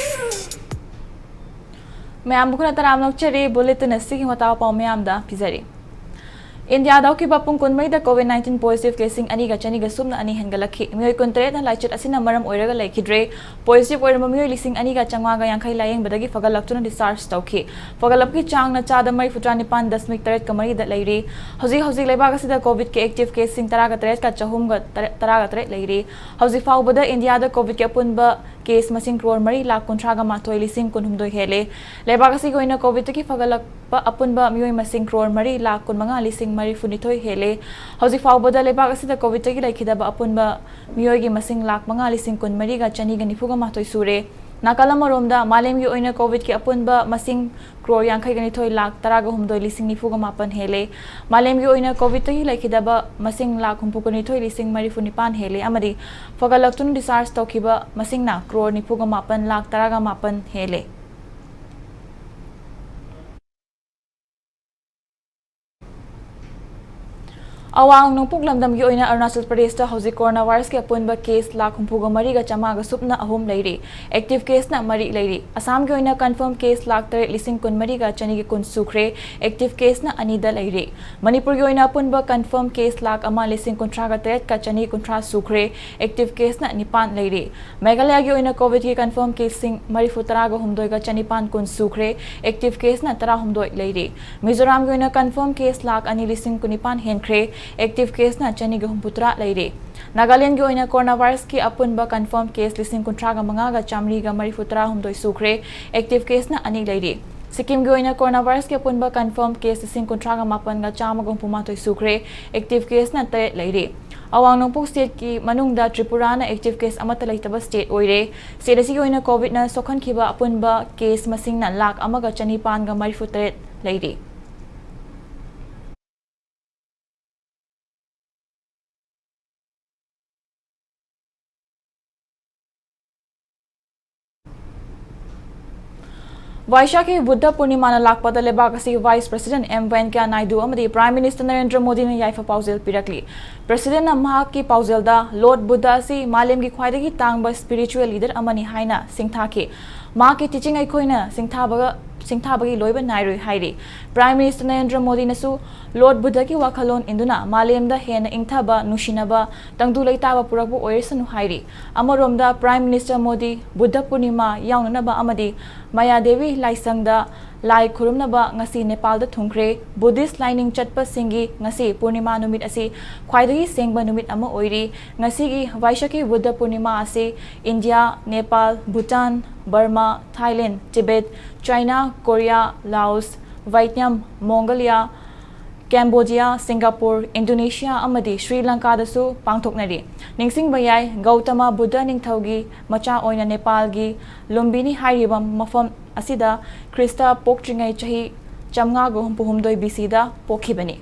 ꯃꯌꯥꯝꯕꯨ ꯈꯨꯅ ꯇꯔꯥꯝꯅ ꯑꯣꯛꯆꯔꯤ꯫ ꯕꯨꯂꯦꯇꯤꯟ ꯑꯁꯤꯒꯤ ꯃꯇꯥꯎ ꯄꯥꯎ ꯃꯌꯥꯝꯗ ꯄꯤꯖꯔꯤ꯫ ꯏꯟꯗꯤꯌꯥꯗ ꯍꯧꯈꯤꯕ ꯄꯨꯡ ꯀꯨꯟꯃꯔꯤꯗ ꯀꯣꯚꯤꯗ ꯅꯥꯏꯟꯇꯤꯟ ꯄꯣꯖꯤꯇꯤꯚ ꯀꯦꯁꯁꯤꯡ ꯑꯅꯤꯒ ꯆꯅꯤꯒ ꯁꯨꯞꯅ ꯑꯅꯤ ꯍꯦꯟꯒꯠꯂꯛꯈꯤ꯫ ꯃꯤꯑꯣꯏ ꯀꯨꯟꯇꯔꯦꯠꯅ ꯂꯥꯏꯆꯠ ꯑꯁꯤꯅ ꯃꯔꯝ ꯑꯣꯏꯔꯒ ꯂꯩꯈꯤꯗ꯭ꯔꯦ꯫ ꯄꯣꯖꯤꯇꯤꯚ ꯑꯣꯏꯔꯝꯕ ꯃꯤꯑꯣꯏ ꯂꯤꯁꯤꯡ ꯑꯅꯤꯒ ꯆꯥꯝꯃꯉꯥꯒ ꯌꯥꯡꯈꯩ ꯂꯥꯌꯦꯡꯕꯗꯒꯤ ꯐꯒꯠꯂꯛꯇꯨꯅ ꯗꯤꯁꯆꯥꯔꯖ ꯇꯧꯈꯤ꯫ ꯐꯒꯠꯂꯛꯄꯒꯤ ꯆꯥꯡꯅ ꯆꯥꯗ ꯃꯔꯤꯐꯨꯇꯔꯥ ꯅꯤꯄꯥꯟ ꯗꯁꯃꯤꯛ ꯇꯔꯦꯠꯀ ꯃꯔꯤꯗ ꯂꯩꯔꯤ꯫ ꯍꯧꯖꯤꯛ ꯍꯧꯖꯤꯛ ꯂꯩꯕꯥꯛ ꯑꯁꯤꯗ ꯀꯣꯚꯤꯗꯀꯤ ꯑꯦꯛꯇꯤꯚ ꯀꯦꯁꯁꯤꯡ ꯇꯔꯥꯒ ꯇꯔꯦꯠꯀ ꯆꯍꯨꯝꯒ ꯇꯔꯥꯒ ꯇꯔꯦꯠ ꯂꯩꯔꯤ꯫ ꯍꯧꯖꯤꯛ ꯐꯥꯎꯕꯗ ꯏꯟꯗꯤꯌꯥꯗ ꯀꯣꯚꯤꯗꯀꯤ ꯑꯄꯨꯟꯕ ꯀꯦꯁ ꯃꯁꯤꯡ ꯀ꯭ꯔꯣꯔ ꯃꯔꯤ ꯂꯥꯈ ꯀꯨꯟꯊ꯭ꯔꯥꯒ ꯃꯥꯊꯣꯏ ꯂꯤꯁꯤꯡ ꯀꯨꯟꯍꯨꯝꯗꯣꯏ ꯍꯦꯜꯂꯦ꯫ ꯂꯩꯕꯥꯛ ꯑꯁꯤꯒꯤ ꯑꯣꯏꯅ ꯀꯣꯚꯤꯗꯇꯒꯤ ꯐꯒꯠꯂꯛꯄ ꯑꯄꯨꯟꯕ ꯃꯤꯑꯣꯏ ꯃꯁꯤꯡ ꯀ꯭ꯔꯣꯔ ꯃꯔꯤ ꯂꯥꯈ ꯀꯨꯟꯃꯉꯥ ꯂꯤꯁꯤꯡ ꯃꯔꯤꯐꯨꯅꯤꯊꯣꯏ ꯍꯦꯜꯂꯦ꯫ ꯍꯧꯖꯤꯛ ꯐꯥꯎꯕꯗ ꯂꯩꯕꯥꯛ ꯑꯁꯤꯗ ꯀꯣꯚꯤꯗꯇꯒꯤ ꯂꯩꯈꯤꯗꯕ ꯑꯄꯨꯟꯕ ꯃꯤꯑꯣꯏꯒꯤ ꯃꯁꯤꯡ ꯂꯥꯈ ꯃꯉꯥ ꯂꯤꯁꯤꯡ ꯀꯨꯟꯃꯔꯤꯒ ꯆꯅꯤꯒ ꯅꯤꯐꯨꯒ ꯃꯥꯊꯣꯏ ꯁꯨꯔꯦ꯫ ꯅꯥꯀꯜ ꯑꯃꯔꯣꯝꯗ, ꯃꯥꯂꯦꯝꯒꯤ ꯑꯣꯏꯅ ꯀꯣꯚꯤꯗꯀꯤ ꯑꯄꯨꯟꯕ ꯃꯁꯤꯡ ꯀ꯭ꯔꯣꯔ ꯌꯥꯡꯈꯩꯒ ꯅꯤꯊꯣꯏ ꯂꯥꯈ ꯇꯔꯥꯒ ꯍꯨꯝꯗꯣꯏ ꯂꯤꯁꯤꯡ ꯅꯤꯐꯨꯒ ꯃꯥꯄꯟ ꯍꯦꯜꯂꯦ꯫ ꯃꯥꯂꯦꯝꯒꯤ ꯑꯣꯏꯅ ꯀꯣꯚꯤꯗꯇꯒꯤ ꯂꯩꯈꯤꯗꯕ ꯃꯁꯤꯡ ꯂꯥꯈ ꯍꯨꯝꯐꯨꯒ ꯅꯤꯊꯣꯏ ꯂꯤꯁꯤꯡ ꯃꯔꯤꯐꯨ ꯅꯤꯄꯥꯟ ꯍꯦꯜꯂꯦ ꯑꯃꯗꯤ ꯐꯒꯠꯂꯛꯇꯨꯅ discharge ꯇꯧꯈꯤꯕ ꯃꯁꯤꯡꯅ ꯀ꯭ꯔꯣꯔ ꯅꯤꯐꯨꯒ ꯃꯥꯄꯟ ꯂꯥꯈ ꯇꯔꯥꯒ ꯃꯥꯄꯟ ꯍꯦꯜꯂꯦ꯫ ꯑꯋꯥꯡ ꯅꯣꯡꯄꯣꯛ ꯂꯝꯗꯝꯒꯤ ꯑꯣꯏꯅ ꯑꯔꯨꯅꯥꯆꯜ ꯄ꯭ꯔꯗꯦꯁꯇ ꯍꯧꯖꯤꯛ ꯀꯣꯔꯣꯅꯥ ꯚꯥꯏꯔꯁꯀꯤ ꯑꯄꯨꯟꯕ ꯀꯦꯁ ꯂꯥꯈ ꯍꯨꯝꯐꯨꯒ ꯃꯔꯤꯒ ꯆꯥꯝꯃꯉꯥꯒ ꯁꯨꯞꯅ ꯑꯍꯨꯝ ꯂꯩꯔꯤ꯫ ꯑꯦꯛꯇꯤꯚ ꯀꯦꯁꯅ ꯃꯔꯤ ꯂꯩꯔꯤ꯫ ꯑꯁꯥꯝꯒꯤ ꯑꯣꯏꯅ ꯀꯟꯐꯥꯔꯝ ꯀꯦꯁ ꯂꯥꯈ ꯇꯔꯦꯠ ꯂꯤꯁꯤꯡ ꯀꯨꯟꯃꯔꯤꯒ ꯆꯅꯤꯒ ꯀꯨꯟ ꯁꯨꯈ꯭ꯔꯦ꯫ ꯑꯦꯛꯇꯤꯚ ꯀꯦꯁꯅ ꯑꯅꯤꯗ ꯂꯩꯔꯤ꯫ ꯃꯅꯤꯄꯨꯔꯒꯤ ꯑꯣꯏꯅ ꯑꯄꯨꯟꯕ ꯀꯟꯐꯥꯔꯝ ꯀꯦꯁ ꯂꯥꯈ ꯑꯃ ꯂꯤꯁꯤꯡ ꯀꯨꯟꯊ꯭ꯔꯥꯒ ꯇꯔꯦꯠꯀ ꯆꯅꯤ ꯀꯨꯟꯊ꯭ꯔꯥ ꯁꯨꯈ꯭ꯔꯦ꯫ ꯑꯦꯛꯇꯤꯚ ꯀꯦꯁꯅ ꯅꯤꯄꯥꯟ ꯂꯩꯔꯤ꯫ ꯃꯦꯘꯥꯂꯌꯥꯒꯤ ꯑꯣꯏꯅ ꯀꯣꯚꯤꯗꯀꯤ ꯀꯟꯐꯥꯔꯝ ꯀꯦꯁꯁꯤꯡ ꯃꯔꯤꯐꯨ ꯇꯔꯥꯒ ꯍꯨꯝꯗꯣꯏꯒ ꯆꯅꯤꯄꯥꯟ ꯀꯨꯟ ꯁꯨꯈ꯭ꯔꯦ꯫ ꯑꯦꯛꯇꯤꯚ ꯀꯦꯁꯅ ꯇꯔꯥꯍꯨꯝꯗꯣꯏ ꯂꯩꯔꯤ꯫ ꯃꯤꯖꯣꯔꯥꯝꯒꯤ ꯑꯣꯏꯅ ꯀꯟꯐꯥꯔꯝ ꯀꯦꯁ ꯂꯥꯈ ꯑꯅꯤ ꯂꯤꯁꯤꯡ ꯀꯨꯟꯅꯤꯄꯥꯟ ꯍꯦꯟꯈ꯭ꯔꯦ꯫ ꯑꯦꯛꯇꯤꯚ ꯀꯦꯁꯅ ꯆꯅꯤꯒ ꯍꯨꯝꯐꯨꯇꯔꯥ ꯂꯩꯔꯤ꯫ ꯅꯥꯒꯥꯂꯦꯟꯒꯤ ꯑꯣꯏꯅ ꯀꯣꯔꯣꯅꯥ ꯚꯥꯏꯔꯁꯀꯤ ꯑꯄꯨꯟꯕ ꯀꯟꯐꯥꯔꯝ ꯀꯦꯁ ꯂꯤꯁꯤꯡ ꯀꯨꯟꯊ꯭ꯔꯥꯒ ꯃꯉꯥꯒ ꯆꯥꯃꯔꯤꯒ ꯃꯔꯤꯐꯨ ꯇꯔꯥꯍꯨꯝꯗꯣꯏ ꯁꯨꯈ꯭ꯔꯦ꯫ ꯑꯦꯛꯇꯤꯚ ꯀꯦꯁꯅ ꯑꯅꯤ ꯂꯩꯔꯤ꯫ ꯁꯤꯛꯀꯤꯝꯒꯤ ꯑꯣꯏꯅ ꯀꯣꯔꯣꯅꯥ ꯚꯥꯏꯔꯁꯀꯤ ꯑꯄꯨꯟꯕ ꯀꯟꯐꯥꯔꯝ ꯀꯦꯁ ꯂꯤꯁꯤꯡ ꯀꯨꯟꯊ꯭ꯔꯥꯒ ꯃꯥꯄꯟꯒ ꯆꯥꯝꯃꯒ ꯍꯨꯝꯐꯨ ꯃꯥꯊꯣꯏ ꯁꯨꯈ꯭ꯔꯦ꯫ ꯑꯦꯛꯇꯤꯚ ꯀꯦꯁꯅ ꯇꯔꯦꯠ ꯂꯩꯔꯤ꯫ ꯑꯋꯥꯡ ꯅꯣꯡꯄꯣꯛ ꯁ꯭ꯇꯦꯠꯀꯤ ꯃꯅꯨꯡꯗ ꯇ꯭ꯔꯤꯄꯨꯔꯥꯅ ꯑꯦꯛꯇꯤꯚ ꯀꯦꯁ ꯑꯃꯠꯇ ꯂꯩꯇꯕ ꯁ꯭ꯇꯦꯠ ꯑꯣꯏꯔꯦ꯫ ꯁ꯭ꯇꯦꯠ ꯑꯁꯤꯒꯤ ꯑꯣꯏꯅ ꯀꯣꯚꯤꯗꯅ ꯁꯣꯛꯍꯟꯈꯤꯕ ꯑꯄꯨꯟꯕ ꯀꯦꯁ ꯃꯁꯤꯡꯅ ꯂꯥꯈ ꯑꯃꯒ ꯆꯅꯤꯄꯥꯟꯒ ꯃꯔꯤꯐꯨ ꯇꯔꯦꯠ ꯂꯩꯔꯤ꯫ ꯚꯥꯏꯁꯥꯈꯤ ꯕꯨꯗꯙ ꯄꯨꯔꯅꯤꯃꯥꯅ ꯂꯥꯛꯄꯗ ꯂꯩꯕꯥꯛ ꯑꯁꯤꯒꯤ ꯚꯥꯏꯁ ꯄ꯭ꯔꯁꯤꯗꯦꯟꯠ ꯑꯦꯝ ꯚꯦꯡꯀꯌꯥ ꯅꯥꯏꯗꯨ ꯑꯃꯗꯤ ꯄ꯭ꯔꯥꯏꯝ ꯃꯤꯅꯤꯁꯇꯔ ꯅꯔꯦꯟꯗ꯭ꯔ ꯃꯣꯗꯤꯅ ꯌꯥꯏꯐ ꯄꯥꯎꯖꯦꯜ ꯄꯤꯔꯛꯂꯤ꯫ ꯄ꯭ꯔꯁꯤꯗꯦꯟꯠꯅ ꯃꯍꯥꯛꯀꯤ ꯄꯥꯎꯖꯦꯜꯗ ꯂꯣꯔꯗ ꯕꯨꯗꯙ ꯑꯁꯤ ꯃꯥꯂꯦꯝꯒꯤ ꯈ꯭ꯋꯥꯏꯗꯒꯤ ꯇꯥꯡꯕ ꯁ꯭ꯄꯤꯔꯤꯆꯨꯋꯦꯜ ꯂꯤꯗꯔ ꯑꯃꯅꯤ ꯍꯥꯏꯅ ꯁꯤꯡꯊꯥꯈꯤ꯫ ꯃꯍꯥꯛꯀꯤ ꯇꯤꯆꯤꯡ ꯑꯩꯈꯣꯏꯅ ꯁꯤꯡꯊꯥꯕꯒ, ꯁꯤꯡꯊꯥꯕꯒꯤ ꯂꯣꯏꯕ ꯅꯥꯏꯔꯣꯏ ꯍꯥꯏꯔꯤ꯫ ꯄ꯭ꯔꯥꯏꯝ ꯃꯤꯅꯤꯁꯇꯔ ꯅꯔꯦꯟꯗ꯭ꯔ ꯃꯣꯗꯤꯅꯁꯨ ꯂꯣꯔꯗ ꯕꯨꯗꯙꯒꯤ ꯋꯥꯈꯜꯂꯣꯟ ꯏꯟꯗꯨꯅ ꯃꯥꯂꯦꯝꯗ ꯍꯦꯟꯅ ꯏꯪꯊꯕ, ꯅꯨꯡꯁꯤꯅꯕ, ꯇꯪꯗꯨ ꯂꯩꯇꯥꯕ ꯄꯨꯔꯛꯄ ꯑꯣꯏꯔꯁꯅꯨ ꯍꯥꯏꯔꯤ꯫ ꯑꯃꯔꯣꯝꯗ, ꯄ꯭ꯔꯥꯏꯝ ꯃꯤꯅꯤꯁꯇꯔ ꯃꯣꯗꯤ ꯕꯨꯗꯙ ꯄꯨꯔꯅꯤꯃꯥ ꯌꯥꯎꯅꯅꯕ ꯑꯃꯗꯤ ꯃꯌꯥꯗꯦꯕꯤ ꯂꯥꯏꯁꯪꯗ ꯂꯥꯏ ꯈꯨꯔꯨꯝꯅꯕ ꯉꯁꯤ ꯅꯦꯄꯥꯜꯗ ꯊꯨꯡꯈ꯭ꯔꯦ꯫ ꯕꯨꯙꯤꯁ ꯂꯥꯏꯅꯤꯡ ꯆꯠꯄꯁꯤꯡꯒꯤ ꯉꯁꯤ ꯄꯨꯔꯅꯤꯃꯥ ꯅꯨꯃꯤꯠ ꯑꯁꯤ ꯈ꯭ꯋꯥꯏꯗꯒꯤ ꯁꯦꯡꯕ ꯅꯨꯃꯤꯠ ꯑꯃ ꯑꯣꯏꯔꯤ꯫ ꯉꯁꯤꯒꯤ ꯚꯥꯏꯁꯥꯈꯤ ꯕꯨꯗꯙ ꯄꯨꯔꯅꯤꯃꯥ ꯑꯁꯤ India, Nepal, Bhutan, Burma, Thailand, Tibet, China, Korea, Laos, Vietnam, Mongolia, Cambodia, Singapore, Indonesia ꯑꯃꯗꯤ ꯁ꯭ꯔꯤ ꯂꯪꯀꯥꯗꯁꯨ ꯄꯥꯡꯊꯣꯛꯅꯔꯤ꯫ ꯅꯤꯡꯁꯤꯡꯕ ꯌꯥꯏ, ꯒꯧꯇꯃ ꯕꯨꯗꯙ ꯅꯤꯡꯊꯧꯒꯤ ꯃꯆꯥ ꯑꯣꯏꯅ ꯅꯦꯄꯥꯜꯒꯤ ꯂꯨꯝꯕꯤꯅꯤ ꯍꯥꯏꯔꯤꯕ ꯃꯐꯝ ꯑꯁꯤꯗ ꯈ꯭ꯔꯤꯁꯇ ꯄꯣꯛꯇ꯭ꯔꯤꯉꯩ ꯆꯍꯤ ꯆꯥꯝꯃꯉꯥꯒ ꯍꯨꯝꯐꯨ ꯍꯨꯝꯗꯣꯏ B C ꯗ ꯄꯣꯛꯈꯤꯕꯅꯤ꯫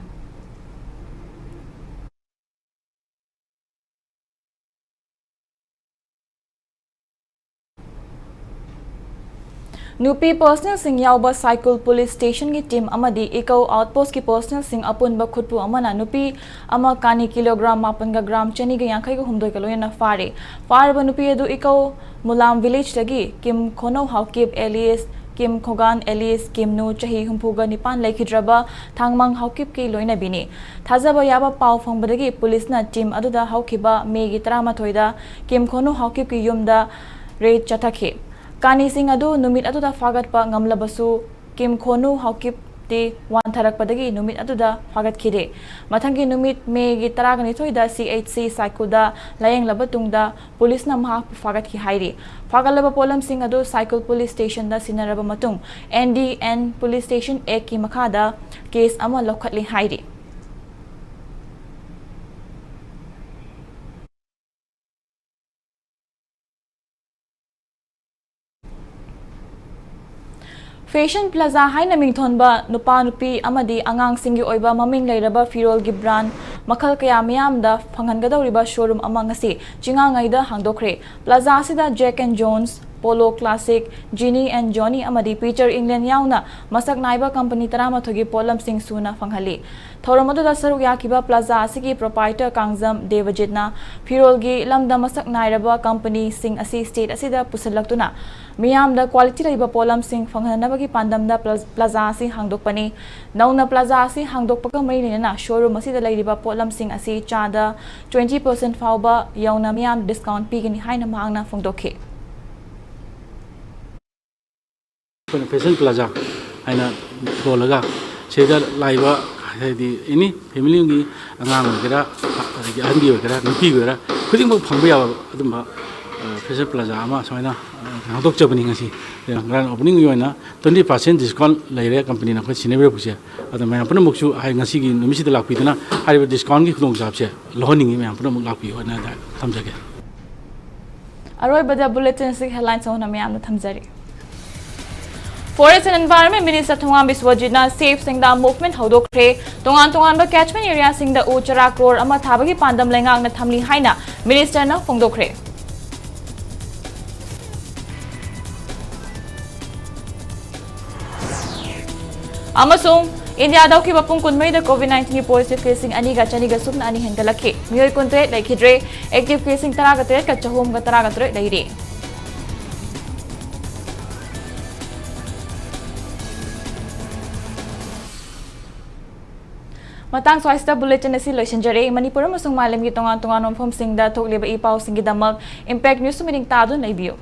ꯅꯨꯄꯤ ꯄꯔꯁꯅꯦꯜꯁꯤꯡ ꯌꯥꯎꯕ ꯁꯥꯏꯀꯨꯜ ꯄꯨꯂꯤꯁ ꯁ꯭ꯇꯦꯁꯟꯒꯤ ꯇꯤꯝ ꯑꯃꯗꯤ ꯏꯀꯧ ꯑꯥꯎꯠꯄꯣꯁꯀꯤ ꯄꯔꯁꯅꯦꯜꯁꯤꯡ ꯑꯄꯨꯟꯕ ꯈꯨꯠꯄꯨ ꯑꯃꯅ ꯅꯨꯄꯤ ꯑꯃ ꯀꯥꯅꯤ ꯀꯤꯂꯣꯒ꯭ꯔꯥꯝ ꯃꯥꯄꯟꯒ ꯒ꯭ꯔꯥꯝ ꯆꯅꯤꯒ ꯌꯥꯡꯈꯩꯒ ꯍꯨꯝꯗꯣꯏꯒ ꯂꯣꯏꯅꯅ ꯐꯥꯔꯦ꯫ ꯐꯥꯔꯕ ꯅꯨꯄꯤ ꯑꯗꯨ ꯏꯀꯧ ꯃꯨꯂꯥꯝ ꯚꯤꯂꯦꯖꯇꯒꯤ ꯀꯤꯝ ꯈꯣꯅꯧ ꯍꯥꯎꯀꯤꯞ alias ꯀꯤꯝ ꯈꯣꯒꯥꯟ alias ꯀꯤꯝꯅꯨ ꯆꯍꯤ ꯍꯨꯝꯐꯨꯒ ꯅꯤꯄꯥꯟ ꯂꯩꯈꯤꯗ꯭ꯔꯕ ꯊꯥꯡꯃꯪ ꯍꯥꯎꯀꯤꯞꯀꯤ ꯂꯣꯏꯅꯕꯤꯅꯤ꯫ ꯊꯥꯖꯕ ꯌꯥꯕ ꯄꯥꯎ ꯐꯪꯕꯗꯒꯤ ꯄꯨꯂꯤꯁꯅ ꯇꯤꯝ ꯑꯗꯨꯗ ꯍꯧꯈꯤꯕ ꯃꯦꯒꯤ ꯇꯔꯥꯃꯥꯊꯣꯏꯗ ꯀꯤꯝ ꯈꯣꯅꯨ ꯍꯥꯎꯀꯤꯞꯀꯤ ꯌꯨꯝꯗ ꯔꯦꯗ ꯆꯠꯊꯈꯤ꯫ ꯀꯥꯅꯤꯁꯤꯡ ꯑꯗꯨ ꯅꯨꯃꯤꯠ ꯑꯗꯨꯗ ꯐꯥꯒꯠꯄ ꯉꯝꯂꯕꯁꯨ, ꯀꯤꯝ ꯈꯣꯅꯨ ꯍꯥꯎꯀꯤꯞꯇꯤ ꯋꯥꯟꯊꯔꯛꯄꯗꯒꯤ ꯅꯨꯃꯤꯠ ꯑꯗꯨꯗ ꯐꯥꯒꯠꯈꯤꯗꯦ꯫ ꯃꯊꯪꯒꯤ ꯅꯨꯃꯤꯠ ꯃꯦꯒꯤ ꯇꯔꯥꯒ ꯅꯤꯊꯣꯏꯗ C H C ꯁꯥꯏꯀꯨꯗ ꯂꯥꯌꯦꯡꯂꯕ ꯇꯨꯡꯗ ꯄꯨꯂꯤꯁꯅ ꯃꯍꯥꯛꯄꯨ ꯐꯥꯒꯠꯈꯤ ꯍꯥꯏꯔꯤ꯫ ꯐꯥꯒꯠꯂꯕ ꯄꯣꯠꯂꯝꯁꯤꯡ ꯑꯗꯨ ꯁꯥꯏꯀꯨꯜ ꯄꯨꯂꯤꯁ ꯁ꯭ꯇꯦꯁꯟꯗ ꯁꯤꯟꯅꯔꯕ ꯃꯇꯨꯡ, N D N Police Station Act ꯀꯤ ꯃꯈꯥꯗ ꯀꯦꯁ ꯑꯃ ꯂꯧꯈꯠꯂꯤ ꯍꯥꯏꯔꯤ꯫ ꯐꯦꯁꯟ ꯄ꯭ꯂꯥꯖꯥ ꯍꯥꯏꯅ ꯃꯤꯡꯊꯣꯟꯕ ꯅꯨꯄꯥ, ꯅꯨꯄꯤ ꯑꯃꯗꯤ ꯑꯉꯥꯡꯁꯤꯡꯒꯤ ꯑꯣꯏꯕ ꯃꯃꯤꯡ ꯂꯩꯔꯕ ꯐꯤꯔꯣꯜꯒꯤ ꯕ꯭ꯔꯥꯟ ꯃꯈꯜ ꯀꯌꯥ ꯃꯤꯌꯥꯝꯗ ꯐꯪꯍꯟꯒꯗꯧꯔꯤꯕ ꯁꯣꯔꯨꯝ ꯑꯃ ꯉꯁꯤ ꯆꯤꯉꯥꯉꯩꯗ ꯍꯥꯡꯗꯣꯛꯈ꯭ꯔꯦ꯫ ꯄ꯭ꯂꯥꯖꯥ ꯑꯁꯤꯗ Jack and Jones, Polo Classic, Ginny and Johnny ꯑꯃꯗꯤ Peter England ꯌꯥꯎꯅ ꯃꯁꯛ ꯅꯥꯏꯕ ꯀꯝꯄꯅꯤ ꯇꯔꯥꯃꯥꯊꯣꯏꯒꯤ ꯄꯣꯠꯂꯝꯁꯤꯡ ꯁꯨꯅ ꯐꯪꯍꯜꯂꯤ꯫ ꯊꯧꯔꯝ ꯑꯗꯨꯗ ꯁꯔꯨꯛ ꯌꯥꯈꯤꯕ ꯄ꯭ꯂꯥꯖꯥ ꯑꯁꯤꯒꯤ proprietor ꯀꯥꯡꯖꯝ ꯗꯦꯕꯖꯤꯠꯅ ꯐꯤꯔꯣꯜꯒꯤ ꯂꯝꯗ ꯃꯁꯛ ꯅꯥꯏꯔꯕ ꯀꯝꯄꯅꯤꯁꯤꯡ ꯑꯁꯤ ꯁ꯭ꯇꯦꯠ ꯑꯁꯤꯗ ꯄꯨꯁꯤꯜꯂꯛꯇꯨꯅ ꯃꯤꯌꯥꯝꯗ ꯀ꯭ꯋꯥꯂꯤꯇꯤ ꯂꯩꯕ ꯄꯣꯠꯂꯝꯁꯤꯡ ꯐꯪꯍꯟꯅꯕꯒꯤ ꯄꯥꯟꯗꯝꯗ ꯄ꯭ꯂꯥ-, ꯄ꯭ꯂꯥꯖꯥ ꯑꯁꯤ ꯍꯥꯡꯗꯣꯛꯄꯅꯤ꯫ ꯅꯧꯅ ꯄ꯭ꯂꯥꯖꯥ ꯑꯁꯤ ꯍꯥꯡꯗꯣꯛꯄꯒ ꯃꯔꯤ ꯂꯩꯅꯅ ꯁꯣꯔꯨꯝ ꯑꯁꯤꯗ ꯂꯩꯔꯤꯕ ꯄꯣꯠꯂꯝꯁꯤꯡ ꯑꯁꯤ ꯆꯥꯗ twenty percent ꯐꯥꯎꯕ ꯌꯧꯅ ꯃꯤꯌꯥꯝ ꯗꯤꯁꯀꯥꯎꯟ ꯄꯤꯒꯅꯤ ꯍꯥꯏꯅ ꯃꯍꯥꯛꯅ ꯐꯣꯡꯗꯣꯛꯈꯤ꯫ ꯑꯩꯈꯣꯏꯅ ꯐꯦꯁꯟ ꯄ꯭ꯂꯥꯖꯥ ꯍꯥꯏꯅ ꯂꯣꯜꯂꯒ ꯁꯤꯗ ꯂꯥꯛꯏꯕ, ꯍꯥꯏꯗꯤ, ꯑꯦꯅꯤ ꯐꯦꯃꯤꯂꯤ ꯑꯃꯒꯤ ꯑꯉꯥꯡ ꯑꯣꯏꯒꯦꯔꯥ, ꯑꯗꯒꯤ ꯑꯍꯟꯒꯤ ꯑꯣꯏꯒꯦꯔꯥ, ꯅꯨꯄꯤ ꯑꯣꯏꯒꯦꯔꯥ, ꯈꯨꯗꯤꯡꯃꯛ ꯐꯪꯕ ꯌꯥꯕ ꯑꯗꯨꯝꯕ, ꯑ, ꯄ꯭ꯂꯥꯖꯥ ꯑꯃ ꯁꯨꯃꯥꯏꯅ ꯍꯥꯡꯗꯣꯛꯆꯕꯅꯤ ꯉꯁꯤ꯫ ꯒ꯭ꯔꯥꯟ ꯑꯣꯄꯅꯤꯡꯒꯤ ꯑꯣꯏꯅ ꯇ꯭ꯋꯦꯟꯇꯤ ꯄꯥꯔꯁꯦꯟ ꯗꯤꯁꯀꯥꯎꯟ ꯂꯩꯔꯦ ꯀꯝꯄꯅꯤꯅ ꯑꯩꯈꯣꯏ ꯁꯤꯖꯤꯟꯅꯕꯤꯔꯛꯄꯁꯦ꯫ ꯑꯗꯣ ꯃꯌꯥꯝ ꯄꯨꯝꯅꯃꯛꯁꯨ ꯍꯥꯏ ꯉꯁꯤꯒꯤ ꯅꯨꯃꯤꯠꯁꯤꯗ ꯂꯥꯛꯄꯤꯗꯨꯅ ꯍꯥꯏꯔꯤꯕ ꯗꯤꯁꯀꯥꯎꯟꯒꯤ ꯈꯨꯗꯣꯡꯆꯥꯕꯁꯦ ꯂꯧꯍꯟꯅꯤꯡꯉꯤ꯫ ꯃꯌꯥꯝ ꯄꯨꯝꯅꯃꯛ ꯂꯥꯛꯄꯤꯌꯨ ꯍꯥꯏꯅ ꯊꯝꯖꯒꯦ꯫ ꯑꯔꯣꯏꯕꯗ ꯕꯨꯂꯦꯇꯤꯟꯁꯤꯒꯤ ꯍꯦꯗꯂꯥꯏꯟꯁ ꯑꯃꯅ ꯃꯌꯥꯝꯗ ꯊꯝꯖꯔꯤ꯫ Forest and environment minister Thongam ꯕꯤꯁ꯭ꯋꯖꯤꯠꯅ ꯁꯦꯐ ꯁꯦꯡꯗꯥ ꯃꯨꯚꯃꯦꯟ ꯍꯧꯗꯣꯛꯈ꯭ꯔꯦ꯫ ꯇꯣꯉꯥꯟ ꯇꯣꯉꯥꯟꯕ ꯀꯦꯆꯃꯦꯟ ꯑꯦꯔꯤꯌꯥꯁꯤꯡꯗ ꯎ ꯆꯔꯥ ꯀ꯭ꯔꯣꯔ ꯑꯃ ꯊꯥꯕꯒꯤ ꯄꯥꯟꯗꯝ ꯂꯩꯉꯥꯛꯅ ꯊꯝꯂꯤ ꯍꯥꯏꯅ ꯃꯤꯅꯤꯁꯇꯔꯅ ꯐꯣꯡꯗꯣꯛꯈ꯭ꯔꯦ꯫ ꯑꯃꯁꯨꯡ ꯏꯟꯗꯤꯌꯥꯗ ꯍꯧꯈꯤꯕ ꯄꯨꯡ ꯀꯨꯟꯃꯔꯤꯗ ꯀꯣꯚꯤꯗ ꯅꯥꯏꯟꯇꯤꯟꯒꯤ ꯄꯣꯖꯤꯇꯤꯚ ꯀꯦꯁꯁꯤꯡ ꯑꯅꯤꯒ ꯆꯅꯤꯒ ꯁꯨꯞꯅ ꯑꯅꯤ ꯍꯦꯟꯒꯠꯂꯛꯈꯤ꯫ ꯃꯤꯑꯣꯏ ꯀꯨꯟꯇꯔꯦꯠ ꯂꯩꯈꯤꯗ꯭ꯔꯦ꯫ ꯑꯦꯛꯇꯤꯚ ꯀꯦꯁꯁꯤꯡ ꯇꯔꯥꯒ ꯇꯔꯦꯠꯀ ꯆꯍꯨꯝꯒ ꯇꯔꯥꯒ ꯇꯔꯦꯠ ꯂꯩꯔꯤ꯫ ꯃꯇꯥꯡ ꯁ꯭ꯋꯥꯏꯁꯤꯗ ꯕꯨꯂꯦꯇꯤꯟ ꯑꯁꯤ ꯂꯣꯏꯁꯤꯟꯖꯔꯦ꯫ ꯃꯅꯤꯄꯨꯔ ꯑꯃꯁꯨꯡ ꯃꯥꯂꯦꯝꯒꯤ ꯇꯣꯉꯥꯟ ꯇꯣꯉꯥꯟꯕ ꯃꯐꯝꯁꯤꯡꯗ ꯊꯣꯛꯂꯤꯕ ꯏ ꯄꯥꯎꯁꯤꯡꯒꯤꯗꯃꯛ ꯏꯝꯄꯦꯛ ꯅ꯭ꯌꯨꯁ ꯃꯤꯠꯌꯦꯡ ꯇꯥꯗꯨꯅ ꯂꯩꯕꯤꯌꯨ꯫